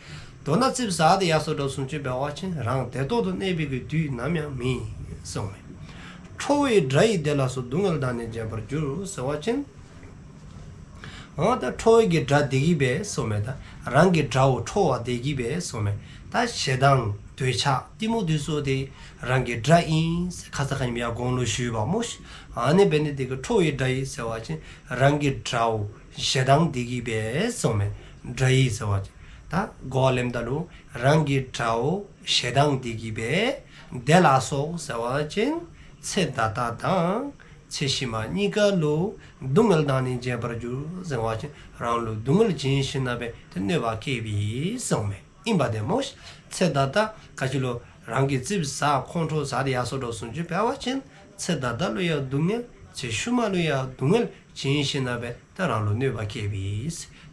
མདོར་ན་ཙིགཔ་ཟ་སྟེ་ཡར་སོ་དོ་བཟུམ་ཅིག་འབད་བ་ཅིན་རང་བདེ་ཏོག་ཏོ་གནས་པའི་གི་དུས་ནམ་ཡང་མེད་གསུངམ་མས། ཁྲོ་བའི་དགྲ་ཡི་སྡེ་ལ་སོགས། སྡུག་བསྔལ་དང་ནི་བརྗེད་པར་འགྱུར། ཟེར་བ་ཅིན། འོ་ད་ཁྲོ་བའི་གི་དགྲ་དེ་གིས་སྦེ་གསུངམ་མས། ད་རང་གི་དགྲ་བོ་ཁྲོ་བ་དེ་གིས་སྦེ་གསུངམ་མས། ད་ཞེ་སྡང་འདོད་ཆགས་གཏི་མུག་འདི་ཚུ་དེ་རང་གི་དགྲ་ཨིན་ཟེར་ཁ་ཙ་ཁ་ཉིནམ་ཡང་གོང་ལུ་ཞུ་ཡི་པ་སྨོ་ཤིག། ཨ་ནི་འབད་ནི་དེ་གིས་ཁྲོ་བའི་དགྲ་ཡི་ཟེར་བ་ཅིན་རང་གི་དགྲ་བོ་ཞེ་སྡང་དེ་གིས་སྦེ་གསུངམ་མས། དགྲ་ཡི་ཟེར་བ་ཅིན་ད་གོ་བ་ལེནམ་ད་ལུ་རང་གི་དགྲ་བོ་ཞེ་སྡང་དེ་གིས་སྦེ་སྡེ་ལ་སོགས་ཟེར་བ་ཅིན་ཚེ་ད་ལྟ་དང་ཚེ་ཕྱི་མ་གཉིས་ཀ་ལུ་སྡུག་བསྔལ་དང་ནི་བརྗེད་པར་འགྱུར། ཟེར་བ་ཅིན་རང་ལུ་སྡུག་བསྔལ་བྱིན་ཞིནམ་ལས་ཏེ་གནོད་པ་བསྐྱལ་བའི་གསུངམ་མས། ཨིན་པ་དེ་སྨོ་ཤིག། ཚེ་ད་ལྟ་ག་ཅི་ལོ་རང་གིས་ཙིགཔ་ཟ་ཁོང་ཁྲོ་ཟ་སྟེ་ཡར་སོ་དོ་བཟུམ་ཅིག་འབད་བ་ཅིན་ཚེ་ད་ལྟ་ལུ་ཡང་སྡུག་བསྔལ། ཚེ་ཕྱི་མ་ལུ་ཡང་སྡུག་བསྔལ་བྱིན་ཞིནམ་ལས་ཏེ་རང་ལུ་གནོད་པ་བསྐྱལ་བའི།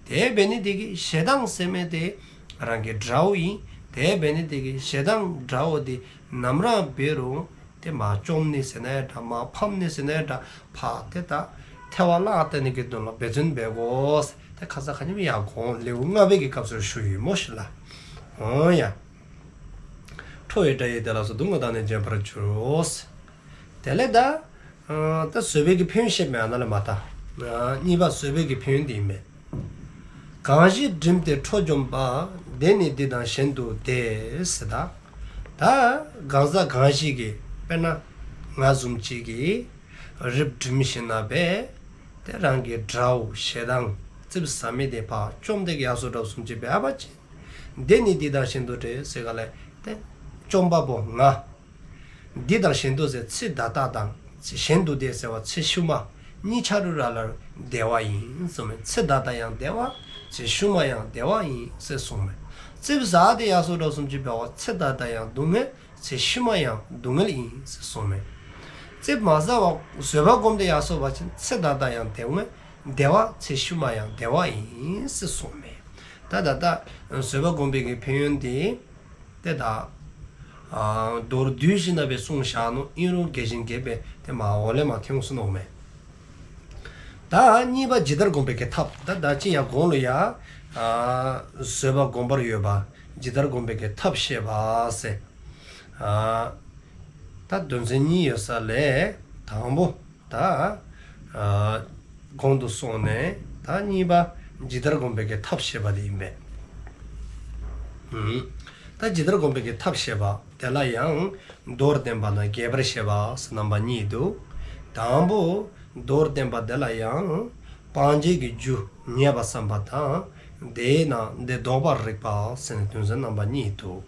དེ་འབད་ནི་དེ་གིས་ཞེ་སྡང་ཟེར་མི་དེ་རང་གི་དགྲ་བོ་ཨིན། དེ་འབད་ནི་དེ་གིས་ཞེ་སྡང་དགྲ་བོ་དེ་ནམ་ར་འབད་རུང་ཏེ་མར་བཅོམ་ནི་ཟེར་ན་ཡང་འདྲ། མར་ཕམ་ནི་ཟེར་ན་ཡང་འདྲ། ཕར་ཏེ་ད་ཐལ་བ་བརླག་སྟེ་ནི་གི་དོན་ལུ་འབད་བརྩོན་འབད་དགོ་ཟེར་ཏེ་ཁ་ཙ་ཁ་ཉིནམ་ཡང་གོང་ལེའུ་ལྔ་པའི་གི་སྐབས་སུ་ཞུ་ཡི་སྨོ་ཤིག་ལགས། འོང་ཡ། ཁྲོ་བའི་དགྲ་ཡི་སྡེ་ལ་སོགས། སྡུག་བསྔལ་དང་ནི་བརྗེད་པར་འགྱུར་རོ་ཟེར། དེ་ལས་ད་ཨ་ད་བཟོད་པའི་གི་ཕན་ཡོན་བཤད་མི་ཨ་ནཱ་ལས་མར་ད་ཨ་གཉིས་པ་བཟོད་པའི་གི་ཕན་ཡོན་དེ་ཨིན་མས། གང་ཞིག་བསྒྲིམས་ཏེ་ཁྲོ་འཇོམས་པ། དེ་ནི་འདི་དང་གཞན་དུ་བདེ་ཟེར། ད་ད་གང་ཟག་གང་ཞིག་གིས་དཔེར་ན་ང་བཟུམ་ཅིག་གིས་རིགཔ་བསྒྲིམས་ཞིནམ་ལས་ཏེ་རང་གི་དགྲ་བོ་ཞེ་སྡང་ཙིགཔ་ཟ་མི་དེ་ཕར་བཅོམ་སྟེ་གི་ཡར་སོ་དོ་བཟུམ་ཅིག་འབད་བ་ཅིན། དེ་ནི་འདི་དང་གཞན་དུ་བདེ་ཟེར་ག་ལས་ཏེ་བཅོམ་པ་པོ་ང་འདི་དང་གཞན་དུ་ཟེར་ཚེ་ད་ལྟ་དང་གཞན་དུ་བདེ་ཟེར་བ་ཚེ་ཕྱི་མ་གཉིས་ཆ་ར་ལུ་ར་བདེ་བ་ཨིན་གསུངམ་མས། ཚེ་ད་ལྟ་ཡང་བདེ་བ་ཚེ་ཕྱི་མ་ཡང་བདེ་བ་ཨིན་ཟེར་གསུངམ་མས། ཙིགཔ་ཟ་སྟེ་ཡར་སོ་དོ་བཟུམ་ཅིག་འབད་བ་ཚེ་ད་ལྟ་ཡང་སྡུག་བསྔལ། ཚེ་ཕྱི་མ་ཡང་སྡུག་བསྔལ་ཨིན་ཟེར་གསུངམ་མས། ཙིགཔ་མ་ཟ་བར་བཟོད་པ་བསྒོམས་ཏེ་ཡར་སོ་བ་ཅིན་ཚེ་ད་ལྟ་ཡང་བདེ་བ་བདེ་བ་ཚེ་ཕྱི་མ་ཡང་བདེ་བ་ཨིན་ཟེར་གསུངམ་མས། ད་ད་ལྟ་བཟོད་པ་བསྒོམ་པའི་གི་ཕན་ཡོན་དེ་ཏེ་ད་ཨ་མདོར་བསྡུས་ཞིནམ་ལས་གསུངས་བཞག་ནུག། ཨིན་རུང་རྒྱས་ཤིང་རྒྱསཔ་སྦེ་ཏེ་མར་འོག་ལས་མར་ཐོན་སོ་ནུག་མས། ད་གཉིས་པ་ཇི་ལྟར་བསྒོམ་པའི་གི་ཐབས། ད་ད་ཅི་ཡང་གོང་ལུ་ཡང་ཨ་བཟོད་པ་བསྒོམ་པར་འོས་པ་ཇི་ལྟར་བསྒོམ་པའི་གི་ཐབས་བཤད་པ་ཟེར། ཨ་ད་དོན་ཚན་གཉིས་ཡོད་ས་ལས་དང་པོ་ད་ཨ་གོང་དུ་སོང་ནས་ད་གཉིས་པ་ཇི་ལྟར་བསྒོམ་པའི་གི་ཐབས་བཤད་པ་དེ་ཨིན་པས། ཨུམ། ད་ཇི་ལྟར་བསྒོམ་པའི་གི་ཐབས་བཤད་པ་དེ་ལ་ཡང་མདོར་བསྟན་པ་དང་རྒྱས་པར་བཤད་པ་ཟེར་རྣམ་པ་གཉིས་འདུག། དང་པོ་མདོར་བསྟན་པ་དེ་ལ་ཡང་སྤང་བྱའི་གི་རྒྱུ་ངེས་པར་བསམ་པ་དང་དེས་ན་དེ་ལྡོག་པར་རིགས་པ་ཟེར་ནས་དོན་ཚན་རྣམ་པ་གཉིས་འདུག།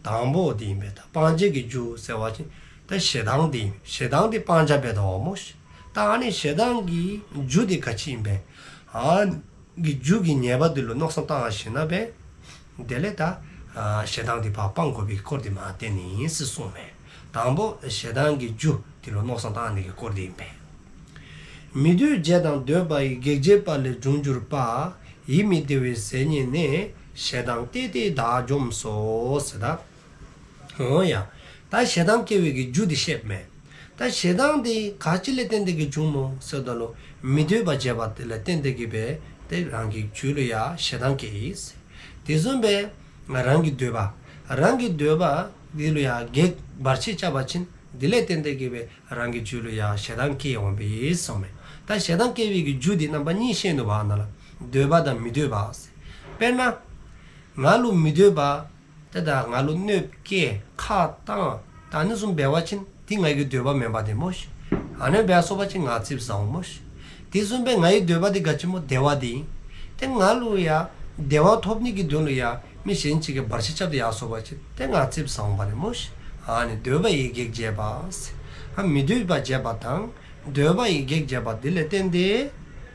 དང་པོ་དེ་ཨིན་པས། ད་སྤང་བྱའི་གི་རྒྱུ་ཟེར་བ་ཅིན་ད་ཞེ་སྡང་དེ་ཨིན། ཞེ་སྡང་དེ་སྤང་བྱ་འབད་དོ་སྨོ་ཤིག། ད་ཨ་ནི་ཞེ་སྡང་གི་རྒྱུ་དེ་ག་ཅི་ཨིན་པས། ཨ་ གི་རྒྱུ་གི་ཉེས་པ་འདི་ལུ་མནོ་བསམ་བཏང་ཞིནམ་ལས་དེ་ལས་ད་ཞེ་སྡང་འདི་ཕར་སྤང་དགོ་པའི་སྐོར་འདི་མར་བསྟན་ནི་ཨིན་ཟེར་གསུངསམ་མས། དང་པོ་ཞེ་སྡང་གི་རྒྱུ་འདི་ལུ་མནོ་བསམ་བཏང་ནི་གི་སྐོར་འདི་ཨིན་པས། མི་འདོད་བྱས་དང་འདོད་པ་ཡི། གེགས་བྱས་པ་ལས་བྱུང་གྱུར་པ། ཡིད་མི་བདེ་བའི་ཟས་རྙེད་ནས། ཞེ་སྡང་བརྟས་ཏེ་བདག་འཇོམས་སོ་ཟེར་ད། འོང་ཡ། ད་ཞེ་སྡང་སྐྱེ་བའི་གི་རྒྱུ་འདི་བཤདཔ་མས། ད་ཞེ་སྡང་འདི་ག་ཅི་ལས་བརྟེན་ཏེ་གི་བྱུངམ་སྨོ་ཟེརཝ་ད་ལུ་མི་འདོད་པ་བྱས་པ་དེ་ལས་བརྟེན་ཏེ་གི་སྦེ་ཏེ་རང་གི་རྒྱུད་ལུ་ཡང་ཞེ་སྡང་སྐྱེ་ཡི། དེ་བཟུམ་སྦེ་རང་གི་འདོད་པ་རང་གི་འདོད་པ་འདི་ལུ་ཡང་གེགས་བར་ཆད་རྐྱབ་པ་ཅིན་དེ་ལས་བརྟེན་ཏེ་གི་སྦེ་རང་གི་རྒྱུད་ལུ་ཡང་ཞེ་སྡང་སྐྱེ་འོང་པས་གསུངསམ་མས། ད་ཞེ་སྡང་སྐྱེ་བའི་གི་རྒྱུ་འདི་རྣམ་པ་གཉིས་བཤད་ནུག་པ་ཨ་ནཱ་ལུ། འདོད་པ་དང་མི་འདོད་པ་ཟེར། དཔེར་ན་ང་ལུ་མི་འདོད་པ་ཏེ་ད་ང་ལུ་གནོདཔ་བཀལ་ཁ་བཏང་ད་ཨ་ནི་བཟུམ་འབད་བ་ཅིན་དེ་ངེ་གི་འདོད་པ་མེན་པ་དེ་སྨོ་ཤིག། ཨ་ནི་འབད་སོང་པ་ཅིན་ང་ཙིགཔ་ཟ་འོང་སྨོ་ཤིག། དེ་བཟུམ་སྦེ་ངེ་གི་འདོད་པ་འདི་ག་ཅི་སྨོ། བདེ་བ་འདི་ཨིན། ཏེ་ང་ལུ་ཡང་བདེ་བ་ཐོབ་ནི་གི་དོན་ལུ་ཡང་མི་གཞན་ཅིག་གིས་བར་ཆད་རྐྱབ་སྟེ་ཡར་སོང་པ་ཅིན་ཏེ་ང་ཙིགཔ་ཟ་འོང་པ་དེ་སྨོ་ཤིག། ཨ་ནི་འདོད་པ་ཡི་གེགས་བྱས་པ་ཟེར། ཨ་མི་འདོད་པ་བྱས་པ་དང་འདོད་པ་ཡི་གེགས་བྱས་པ་དེ་ལས་བརྟེན་ཏེ་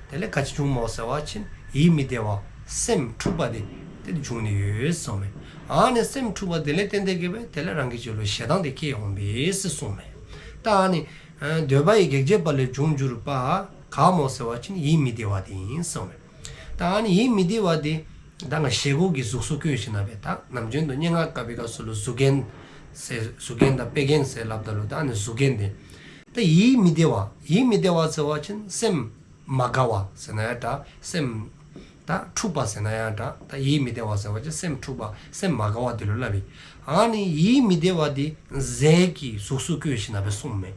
དེ་ལས་ག་ཅི་བྱུངམ་སྨོ་ཟེར་བ་ཅིན་ཡིད་མི་བདེ་བ་སེམས་འཁྲུགས་པ་དེ་ཏེ་འབྱུང་ནི་ཡོད་གསུངསམ་མས། ཨ་ནི་སེམས་འཁྲུགས་པ་དེ་ལས་བརྟེན་ཏེ་གི་སྦེ་དེ་ལས་རང་གི་རྒྱུད་ལུ་ཞེ་སྡང་དེ་སྐྱེ་འོང་པས་ཟེར་གསུངསམ་མས། ད་ཨ་ནི་འདོད་པ་ཡི་གེགས་བྱས་པ་ལས་བྱུང་གྱུར་པ་ག་སྨོ་ཟེར་བ་ཅིན་ཡིད་མི་བདེ་བ་དེ་ཨིན་གསུངསམ་མས། ད་ཨ་ནི་ཡིད་མི་བདེ་བ་དེ་ད་ང་བཞེས་སྒོ་གི་གཟུགས་སུ་བཀོད་ཞིནམ་ལས་ད་ནམ་རྒྱུན་དུ་སྙན་ངག་བཀའ་པའི་སྐབས་སུ་ལུ་གཟུགས་རྒྱན་ཟེར་གཟུགས་རྒྱན་དང་དཔེ་རྒྱན་ཟེར་སླབ་ད་ལུ་ད་ཨ་ནི་གཟུགས་རྒྱན་དེ། ད་ཡིད་མི་བདེ་བ་ཡིད་མི་བདེ་བ་ཟེར་བ་ཅིན་སེམས་མ་དགའ་བ་ཟེར་ན་ཡང་འདྲ། སེམས་ད་འཁྲུགས་པ་ཟེར་ན་ཡང་འདྲ། ད་ཡིད་མི་བདེ་བ་ཟེར་བ་ཅིན་སེམས་འཁྲུགས་པ་སེམས་མ་དགའ་བ་དེ་ལུ་སླབ་ཨིན། ཨ་ནི་ཡིད་མི་བདེ་བ་དེ་ཟས་ཀྱི་གཟུགས་སུ་བཀོད་ཞིནམ་ལས་གསུངསམ་མས།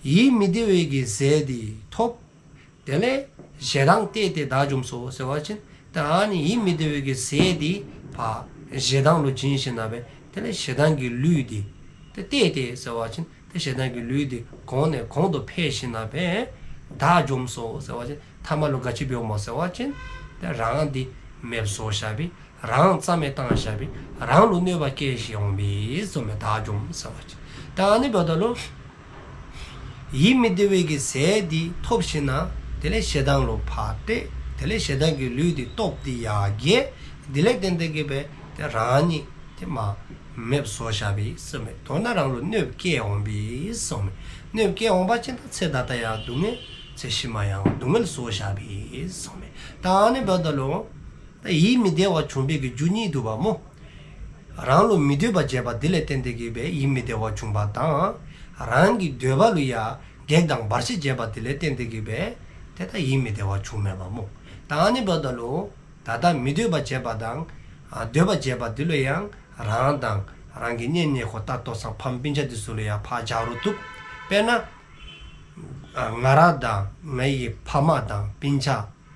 ཡིད་མི་བདེ་བའི་གི་ཟས་དེ་ཐོབ། དེ་ལས་ཞེ་སྡང་བརྟས་ཏེ་བདག་འཇོམས་སོ་ཟེར་བ་ཅིན་ད་ཨ་ནི་ཡིད་མི་བདེ་བའི་གི་ཟས་དེ་ཕར་ཞེ་སྡང་ལུ་བྱིན་ཞིནམ་ལས་དེ་ལས་ཞེ་སྡང་གི་ལུས་དེ་ཏེ་བརྟས་ཏེ་ཟེར་བ་ཅིན་ཏེ་ཞེ་སྡང་གི་ལུས་དེ་གོང་ནས་གོང་དུ་འཕེལ་ཞིནམ་ལས་བདག་འཇོམས་སོ་ཟེར་བ་ཅིན་ཐ་མ་ལུ་ག་ཅི་འབདཝ་སྨོ་ཟེར་བ་ཅིན་ཏེ་རང་དེ་མེདཔ་བཟོ་བཞགཔ་ཨིན། རང་རྩ་མེད་བཏང་བཞགཔ་ཨིན། རང་ལུ་གནོད་པ་བཀལ་ཞིནམ་ལས་འོང་པས་གསུངསམ་མས། བདག་འཇོམས་ཟེར་བ་ཅིན་ད་ཨ་ནི་འབདཝ་ད་ལུ་ཡིད་མི་བདེ་བའི་གི་ཟས་དེ་ཐོབ་ཞིནམ་ལས་དེ་ལས་ཞེ་སྡང་ལུ་ཕར་བརྟས། དེ་ལས་ཞེ་སྡང་གི་ལུས་དེ་སྟོབས་དེ་ཡར་རྒྱས། དེ་ལས་བརྟེན་ཏེ་གི་སྦེ་ཏེ་རང་ཉིད་དེ་མར་མེདཔ་བཟོ་བཞགཔ་ཨིན་གསུངསམ་མས། མདོར་ན་རང་ལུ་གནོདཔ་བཀལ་འོང་པས་གསུངསམ་མས། གནོདཔ་བཀལ་འོང་པ་ཅིན་ད་ཚེ་ད་ལྟ་ཡང་སྡུག་བསྔལ་ཚེ་ཕྱི་མ་ཡང་སྡུག་བསྔལ་བཟོ་བཞགཔ་ཨིན་གསུངསམ་མས། ད་ཨ་ནི་འབདཝ་ད་ལུ་ད་ཡིད་མི་བདེ་བ་བྱུང་བའི་གི་རྒྱུ་གཉིས་འདུག་པ་སྨོ། རང་ལུ་མི་འདོད་པ་བྱས་པ་དེ་ལས་བརྟེན་ཏེ་གི་སྦེ་ཡིད་མི་བདེ་བ་བྱུང་བ་དང་། རང་གི་འདོད་པ་ལུ་ཡང་གེགས་དང་བར་ཆད་བྱས་པ་དེ་ལས་བརྟེན་ཏེ་གི་སྦེ་ཏེ་ད་ཡིད་མི་བདེ་བ་བྱུངམ་མས་པ་སྨོ། ད་ཨ་ནི་འབདཝ་ད་ལུ་ད་ལྟ་མི་འདོད་པ་བྱས་པ་དང་ཨ་འདོད་པ་བྱས་པ་དེ་ལུ་ཡང་རང་དང་རང་གི་གཉེན་ཉེ་འཁོར་ད་ལྟོ་ཚང་ཕམ་སྤུན་ཆ་དེ་ཚུ་ལུ་ཡང་ཕར་བཞག་རུང་བཏུབ། དཔེར་ན་ང་ར་དང་ངེ་གི་ཕ་མ་དང་སྤུན་ཆ་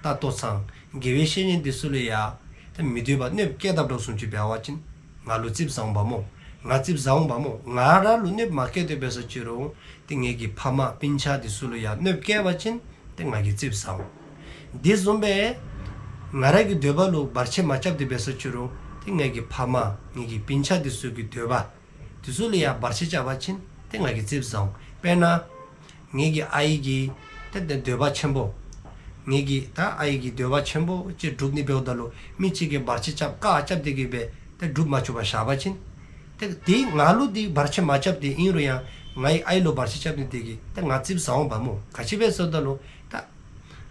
ད་ལྟོ་ཚང་དགེ་བའི་བཤེས་གཉེན་དེ་ཚུ་ལུ་ཡང་ད་མི་འདོད་པ་གནོདཔ་བཀལ་དཔ་འདྲཝ་བཟུམ་ཅིག་འབད་བ་ཅིན་ང་ལུ་ཙིགཔ་ཟ་འོང་པ་སྨོ། ང་ཙིགཔ་ཟ་འོང་པ་སྨོ། ང་ར་ལུ་གནོདཔ་མ་བཀལ་ཏེ་འབད་སོང་ཅི་རུང་ཏེ་ངེ་གི་ཕ་མ་སྤུན་ཆ་དེ་ཚུ་ལུ་ཡང་གནོདཔ་བཀལ་བ་ཅིན་ཏེ་ང་གིས་ཙིགཔ་ཟ་འོང་། དེ་བཟུམ་སྦེ་ང་ར་གི་འདོད་པ་ལུ་བར་ཆད་མ་རྐྱབ་སྟེ་འབད་སོང་ཅི་རུང་ཏེ་ངེ་གི་ཕ་མ་ངེ་གི་སྤུན་ཆ་དེ་ཚུ་གི་འདོད་པ་དེ་ཚུ་ལུ་ཡང་བར་ཆད་རྐྱབ་པ་ཅིན་ཏེ་ང་གིས་ཙིགཔ་ཟ་འོང་། དཔེར་ན་ངེ་གི་ཨའི་གི་ཏེ་ཏེ་འདོད་པ་ཆེན་པོ་ངེ་གི་ད་ཨའི་གི་འདོད་པ་ཆེན་པོ་ཅིག་སྒྲུབ་ནི་འབདཝ་ད་ལུ་མི་ཅིག་གིས་བར་ཆད་རྐྱབ་བཀག་རྐྱབ་སྟེ་གི་སྦེ་ཏེ་སྒྲུབ་མ་བཅུག་པར་བཞག་པ་ཅིན་ཏེ་དེ་ང་ལུ་དེ་བར་ཆད་མ་རྐྱབ་སྟེ་ཨིན་རུང་ཡང་ངེའི་ཨའི་ལུ་བར་ཆད་རྐྱབ་ནི་དེ་གིས་ཏེ་ང་ཙིགཔ་ཟ་འོང་པ་སྨོ། ག་ཅི་འབད་ཟེརཝ་ད་ལུ་ད་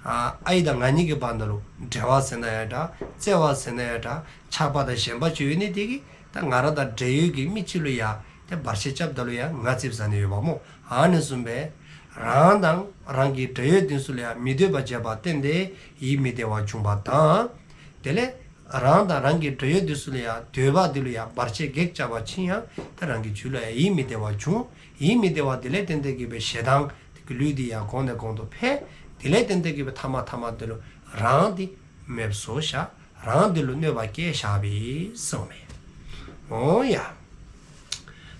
ཨ་ཨའི་དང་ང་གཉིས་ཀྱི་བར་ན་ལུ་འབྲེལ་བ་ཟེར་ན་ཡང་འདྲ་བརྩེ་བ་ཟེར་ན་ཡང་འདྲ་ཆགས་པ་དང་ཞེན་པ་ཅིག་ཡོད་ནི་དེ་གིས་ད་ང་ར་དང་འབྲེལ་ཡོད་ཀྱི་མི་ཅིག་ལུ་ཡང་ཏེ་བར་ཆད་རྐྱབ་ད་ལུ་ཡང་ང་ཙིགཔ་ཟ་ནི་ཡོདཔ་སྨོ། ཨ་ནི་བཟུམ་སྦེ་རང་དང་རང་གི་འབྲེལ་ཡོད་དེ་ཚུ་ལུ་ཡང་མི་འདོད་པ་བྱས་པ་བརྟེན་ཏེ་ཡིད་མི་བདེ་བ་བྱུང་བ་དང་། དེ་ལས་རང་དང་རང་གི་འབྲེལ་ཡོད་དེ་ཚུ་ལུ་ཡང་འདོད་པ་དེ་ལུ་ཡང་བར་ཆད་གེགས་རྐྱབ་པ་ཅིན་ཡང་ཏེ་རང་གི་རྒྱུད་ལུ་ཡང་ཡིད་མི་བདེ་བ་བྱུང་། ཡིད་མི་བདེ་བ་དེ་ལས་བརྟེན་ཏེ་གི་སྦེ་ཞེ་སྡང་གི་ལུས་དེ་ཡང་གོང་ནས་གོང་དུ་འཕེལ། དེ་ལས་བརྟེན་ཏེ་གི་སྦེ་ཐ་མ་ཐ་མ་དེ་ལུ་རང་དེ་མེདཔ་བཟོ་བཞག། རང་དེ་ལུ་གནོད་པ་བཀལ་བཞགཔ་ཨིན་གསུངསམ་མས། འོང་ཡ།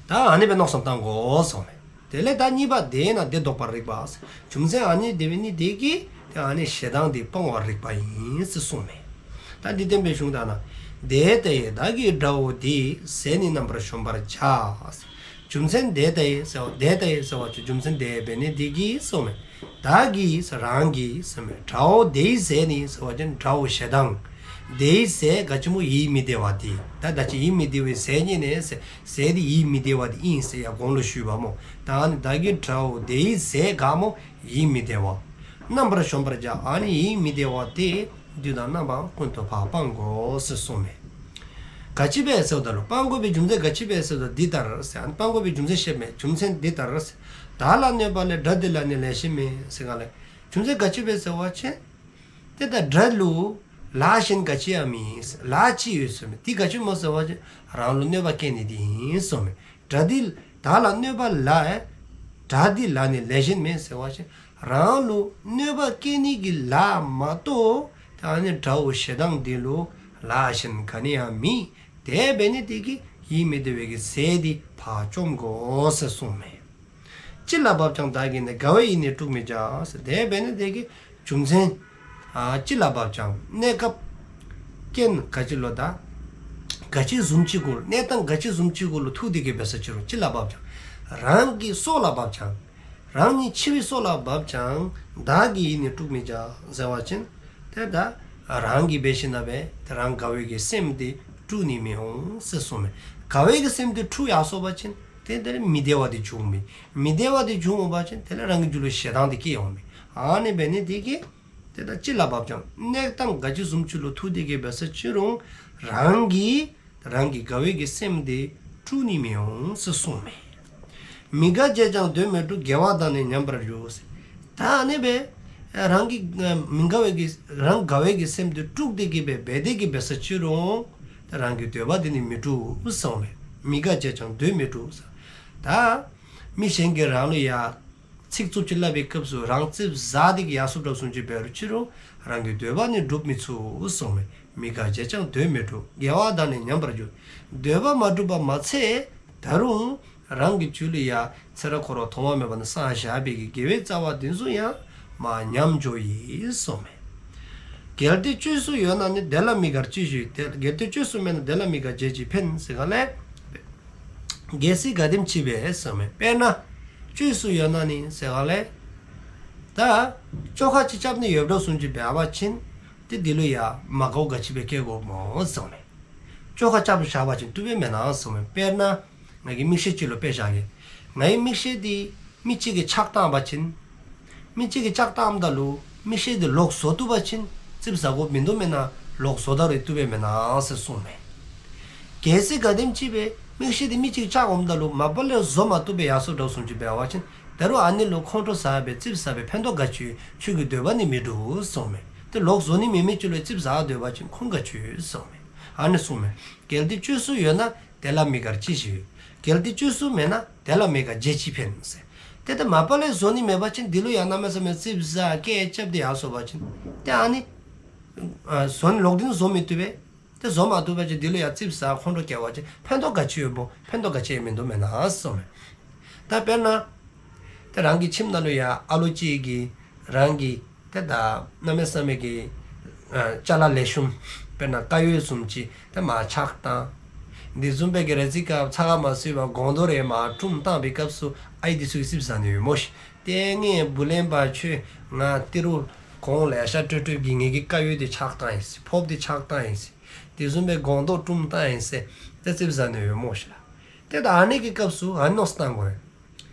ད་ཨ་ནི་སྦེ་མནོ་བསམ་བཏང་དགོ་གསུངསམ་མས། དེ་ལས་ད་གཉིས་པ་དེ་ན་དེ་ལྡོག་པར་རིགས་པ། རྒྱུ་མཚན་ཨ་ནི་དེ་འབད་ནི་དེ་གིས་ཏེ་ཨ་ནི་ཞེ་སྡང་དེ་སྤང་བར་རིགས་པ་ཨིན་ཟེར་གསུངསམ་མས། ད་འདི་བསྟན་པའི་གཞུང་ད་ན། དེ་ལྟས་བདག་གི་དགྲ་བོ་དེ། ཟས་ནི་རྣམ་པར་གཞོམ་པར་བྱ། རྒྱུ་མཚན་དེ་ལྟ་ཡི་ཟེར་བ་དེ་ལྟ་ཡི་ཟེར་བ་ཅིན་རྒྱུ་མཚན་དེ་འབད་ནི་དེ་གིས་གསུངསམ་མས། བདག་གིས་ཟེར་རང་གིས་གསུངསམ་མས། དགྲ་བོ་དེའི་ཟས་ནི་ཟེར་བ་ཅིན་དགྲ་བོ་ཞེ་སྡང་། དེའི་ཟས་ག་ཅི་སྨོ། ཡིད་མི་བདེ་བ་དེ། ད་ད་ཅི་ཡིད་མི་བདེ་བའི་ཟས་ནི་ཟེར་ཟས་དེ་ཡིད་མི་བདེ་བ་དེ་ཨིན་ཟེར་ཡར་གོང་ལུ་ཞུཝ་སྨོ། ད་ནི་བདག་གིས་དགྲ་བོ་དེའི་ཟས་ག་སྨོ། ཡིད་མི་བདེ་བ། རྣམ་པར་གཞོམ་པར་བྱ། ཨ་ནི་ཡིད་མི་བདེ་བ་དེ་དུས་དང་རྣམ་པ་ཀུན་ཏུ་ཕར་སྤང་དགོ་ཟེར་གསུངསམ་མས། ག་ཅི་འབད་ཟེརཝ་ད་ལུ་སྤང་དགོ་པའི་རྒྱུ་མཚན་ག་ཅི་འབད་ཟེརཝ་ད་འདི་ལྟར་ཟེར། ཨ་ནི་སྤང་དགོ་པའི་རྒྱུ་མཚན་བཤདཔ་མས། རྒྱུ་མཚན་འདི་ལྟར་ཟེར། བདག་ལ་གནོད་པ་ལས། དགྲ་འདི་ལ་ནི་ལེགས་ཤོམ་མེད་ཟེར་ག་ལས། རྒྱུ་མཚན་ག་ཅི་འབད་ཟེར་བ་ཅིན་ཏེ་ད་དགྲ་ལུ་ལཱ་གཞན་ག་ཅི་ཡང་མེད། ལཱ་ཅིག་ཡོད་གསུངསམ་མས། དེ་ག་ཅི་སྨོ་ཟེར་བ་ཅིན་རང་ལུ་གནོད་པ་བསྐྱལ་ནི་དེ་ཨིན་གསུངསམ་མས། དགྲ་འདི་བདག་ལ་གནོད་པ་ལས། དགྲ་འདི་ལ་ནི་ལེགས་ཤོམ་མེད་ཟེར་བ་ཅིན་རང་ལུ་གནོད་པ་བསྐྱལ་ནི་གི་ལཱ་མ་གཏོགས་ད་ནི་དགྲ་བོ་ཞེ་སྡང་འདི་ལུ་ལཱ་གཞན་ག་ནི་ཡང་མེད། དེ་འབད་ནི་དེ་གིས་ཡིད་མི་བདེ་བའི་གི་ཟས་འདི་ཕར་བཅོམ་དགོ་ཟེར་གསུངསམ་མས། ཅི་ལ་བབ་ཀྱང་བདག་གིས་ནི། དགའ་བའི་ཡིད་ནི་དཀྲུག་མི་བྱ་ཟེར། དེ་འབད་ནི་དེ་གིས་རྒྱུ་མཚན་ཨ་ཅི་ལ་བབ་ཀྱང་གནས་སྐབས་རྐྱེན་ག་ཅི་ལུ་ད་ག་ཅི་བཟུམ་ཅིག་གུ་གནས་སྟངས་ག་ཅི་བཟུམ་ཅིག་གུ་ལུ་ཐུག་སྟེ་གི་འབད་ས་ཅི་རུང་ཅི་ལ་བབ་ཀྱང་རང་གི་སྲོག་ལ་བབ་ཀྱང་རང་ཉིད་འཆི་བའི་སྲོག་ལ་བབ་ཀྱང་བདག་གི་ཡིད་ནི་དཀྲུག་མི་བྱ་ཟེར་བ་ཅིན་ཏེ་ད་རང་གིས་འབད་ཞིནམ་ལས་ཏེ་རང་དགའ་བའི་གི་སེམས་དེ་དཀྲུག་ནི་མི་འོང་ཟེར་གསུངསམ་མས། དགའ་བའི་གི་སེམས་དེ་འཁྲུགས་ཡར་སོང་པ་ཅིན་ཏེ་དེ་ལས་མི་བདེ་བ་དེ་འབྱུངམ་མས། མི་བདེ་བ་དེ་འབྱུངམ་པ་ཅིན་དེ་ལས་རང་གི་རྒྱུད་ལུ་ཞེ་སྡང་དེ་སྐྱེ་འོངམ་མས། ཨ་ནི་འབད་ནི་དེ་གིས་ཏེ་ད་ཅི་ལ་བབ་ཀྱང་གནས་སྟངས་ག་ཅི་བཟུམ་ཅིག་ལུ་ཐུག་སྟེ་གི་འབད་ས་ཅི་རུང་རང་གིས་རང་གི་དགའ་བའི་གི་སེམས་དེ་དཀྲུག་ནི་མི་འོང་ཟེར་གསུངསམ་མས། མི་དགའ་བྱས་ཀྱང་འདོད་མི་འགྲུབ། དགེ་བ་དག་ནི་ཉམས་པར་འགྱུར་ཟེར། ད་ཨ་ནི་འབད་རང་གི་མི་དགའ་བའི་གི་རང་དགའ་བའི་གི་སེམས་དེ་དཀྲུགས་ཏེ་གི་འབད་འབད་དེ་གི་འབད་ས་ཅི་རུང་ད་རང་གི་འདོད་པ་དེ་ནི་མི་འགྲུབ་གསུངསམ་མས། མི་དགའ་བྱས་ཀྱང་འདོད་མི་འགྲུབ་ཟེར། ད་མི་གཞན་གྱིས་རང་ལུ་ཡ་ཚིག་རྩུབ་ཅིག་སླབ་པའི་སྐབས་སུ་རང་ཙིགཔ་ཟ་སྟེ་གི་ཡར་སོངམ་འདྲཝ་བཟུམ་ཅིག་འབད་རུང་ཅི་རུང་རང་གི་འདོད་པ་ནི་འགྲུབ་མི་ཚུགས་གསུངསམ་མས། མི་དགའ་བྱས་ཀྱང་འདོད་མི་འགྲུབ། དགེ་བ་དག་ནི་ཉམས་པར་འགྱུར། འདོད་པ་མ་འགྲུབ་པ་མ་ཚད་ད་རུང་རང་གི་རྒྱུད་ལུ་ཡ་ཚེ་རབས་འཁོར་བ་ཐོག་མ་མེད་པ་ནས་བསགས་བཞག་པའི་གི་དགེ་བའི་རྩ་བ་དེ་ཚུ་ཡང་མར་ཉམས་འགྱོཝ་ཨིན་གསུངསམ་མས། གལ་ཏེ་བཅོས་སུ་ཡོད་ན་ནི། དེ་ལ་མི་དགར་ཅི་ཞིག་ཡོད། དེ་གལ་ཏེ་བཅོས་སུ་མེད་ན་དེ་ལ་མི་དགའ་བྱས་ཅི་ཕན་ཟེར་ག་ལས། གལ་སྲིད་ག་དེམ་ཅིག་འབད་ཟེར་མས། དཔེར་ན་བཅོས་སུ་ཡོད་ན་ནི་ཟེར་ག་ལས། ད་བཅོ་ཁ་ཅིག་རྐྱབ་ནི་ཡོདཔ་འདྲཝ་བཟུམ་ཅིག་འབད་བ་ཅིན་ཏེ་དེ་ལུ་ཡ་མ་དགའཝ་ག་ཅི་འབད་སྐྱེ་དགོཔ་སྨོ་ཟེར་མས། བཅོ་ཁ་རྐྱབ་བཞག་པ་ཅིན་བཏུབ་པས་མེན་ན་ཟེར་མས། དཔེར་ན་ང་གིས་མིག་ཤེལ་ཅིག་ལུ་དཔེ་བཞག་གེ། ངེའི་མིག་ཤེལ་དེ་མི་གཅིག་གིས་ཕྱག་བཏང་པ་ཅིན་མི་གཅིག་གིས་ཕྱག་བཏངམ་ད་ལུ་མིག་ཤེལ་དེ་ལོག་བཟོ་བཏུབ་པ་ཅིན་ཙིགཔ་ཟ་དགོཔ་མིན་འདུག་མེན་ན། ལོག་བཟོ་ད་རུང་བཏུབ་པས་མེན་ན་ཟེར་གསུངསམ་མས། གལ་སྲིད་ག་དེམ་ཅིག་འབད་མིག་ཤེལ་དེ་མི་གཅིག་གིས་ཕྱག་འོངམ་ད་ལུ་མ་པ་ལས་བཟོ་མ་བཏུབ་པའི་ཡར་སོངམ་འདྲཝ་བཟུམ་ཅིག་འབད་བ་ཅིན་ད་རུང་ཨ་ནི་ལུ་ཁོང་ཁྲོ་ཟ་སྦེ་ཙིགཔ་ཟ་སྦེ་ཕན་ཐོགས་ག་ཅི་ཡོད། ཁྱོད་ཀྱི་འདོད་པ་ནི་མི་འགྲུབ་གསུངསམ་མས། ཏེ་ལོག་བཟོ་ནི་མེད་མི་ཅིག་ལུ་ཙིགཔ་ཟ་སྡོད་པ་ཅིན་ཁུངས་ག་ཅི་ཡོད་གསུངསམ་མས། ཨ་ནི་གསུངསམ་མས། གལ་ཏེ་བཅོས་སུ་ཡོད་ན། དེ་ལ་མི་དགར་ཅི་ཞིག་ཡོད། གལ་ཏེ་བཅོས་སུ་མེད་ན། དེ་ལ་མི་དགའ་བྱས་ཅི་ཕན་ཟེར། ཏེ་ད་མ་པ་ལས་བཟོ་ནི་མེད་པ་ཅིན་དེ་ལུ་ཡང་གནམ་མེད་ས་མེད་ཙིགཔ་ཟ་སྐད་རྐྱབ་སྟེ་ཡར་སོང་པ་ཅིན་ཏེ་ཨ་ནི་ཨ་བཟོ་ནི་ལོག་སྟེ་ནི་བཟོ་མི་བཏུབ་པས། ཏེ་བཟོ་མ་བཏུབ་པ་ཅིན་དེ་ལུ་ཡང་ཙིགཔ་ཟ་ཁོང་ཁྲོ་སྐྱེ་བ་ཅིན་ཕན་ཐོགས་ག་ཅི་ཡོདཔ་སྨོ། ཕན་ཐོགས་ག་ཅི་ཡང་མིན་འདུག་མེན་ན་གསུངསམ་མས། ད་དཔེར་ན་ཏེ་རང་གི་ཁྱིམ་ནང་ལུ་ཡང་ཨ་ལོ་ཅིག་གིས་རང་གི་ཏེ་ད་གནམ་མེད་ས་མེད་ཀྱི་ཨ་ཅ་ལ་ལེགས་ཤོམ་དཔེར་ན་དཀར་ཡོལ་བཟུམ་ཅིག་ཏེ་མར་ཕྱག་བཏང་། དེ་བཟུམ་སྦེ་གི་རེ་ཅིག་སྐབས་ཚ་ཁ་མ་བཟོད་པར་སྒོང་རྡོག་རེ་མར་བཀྲུམ་བཏང་པའི་སྐབས་སུ་ཨའི་དེ་ཚུ་གིས་ཙིགཔ་ཟ་ནི་ཡོད་སྨོ་ཤིག། ཏེ་ངེའི་བུ་ལོན་པ་ཁྱོད་ང་ཏི་རུ་གོང་ལེ་ཤ་སྤྲོད་སྤྲོད་ཀྱིས་ངེ་གི་དཀར་ཡོལ་དེ་ཕྱག་བཏང་ཡི་ཟེར། ཕོརཔ་དེ་ཕྱག་བཏང་ཡི་ཟེར། དེ་བཟུམ་སྦེ་སྒོང་རྡོག་བཀྲུམ་བཏང་ཡི་ཟེར། ཏེ་ཙིགཔ་ཟ་ནི་ཡོད་སྨོ་ཤིག་ལགས། ཏེ་ད་ཨ་ནི་གི་སྐབས་སུ་ཨ་ནི་མནོ་བསམ་བཏང་དགོ་པས།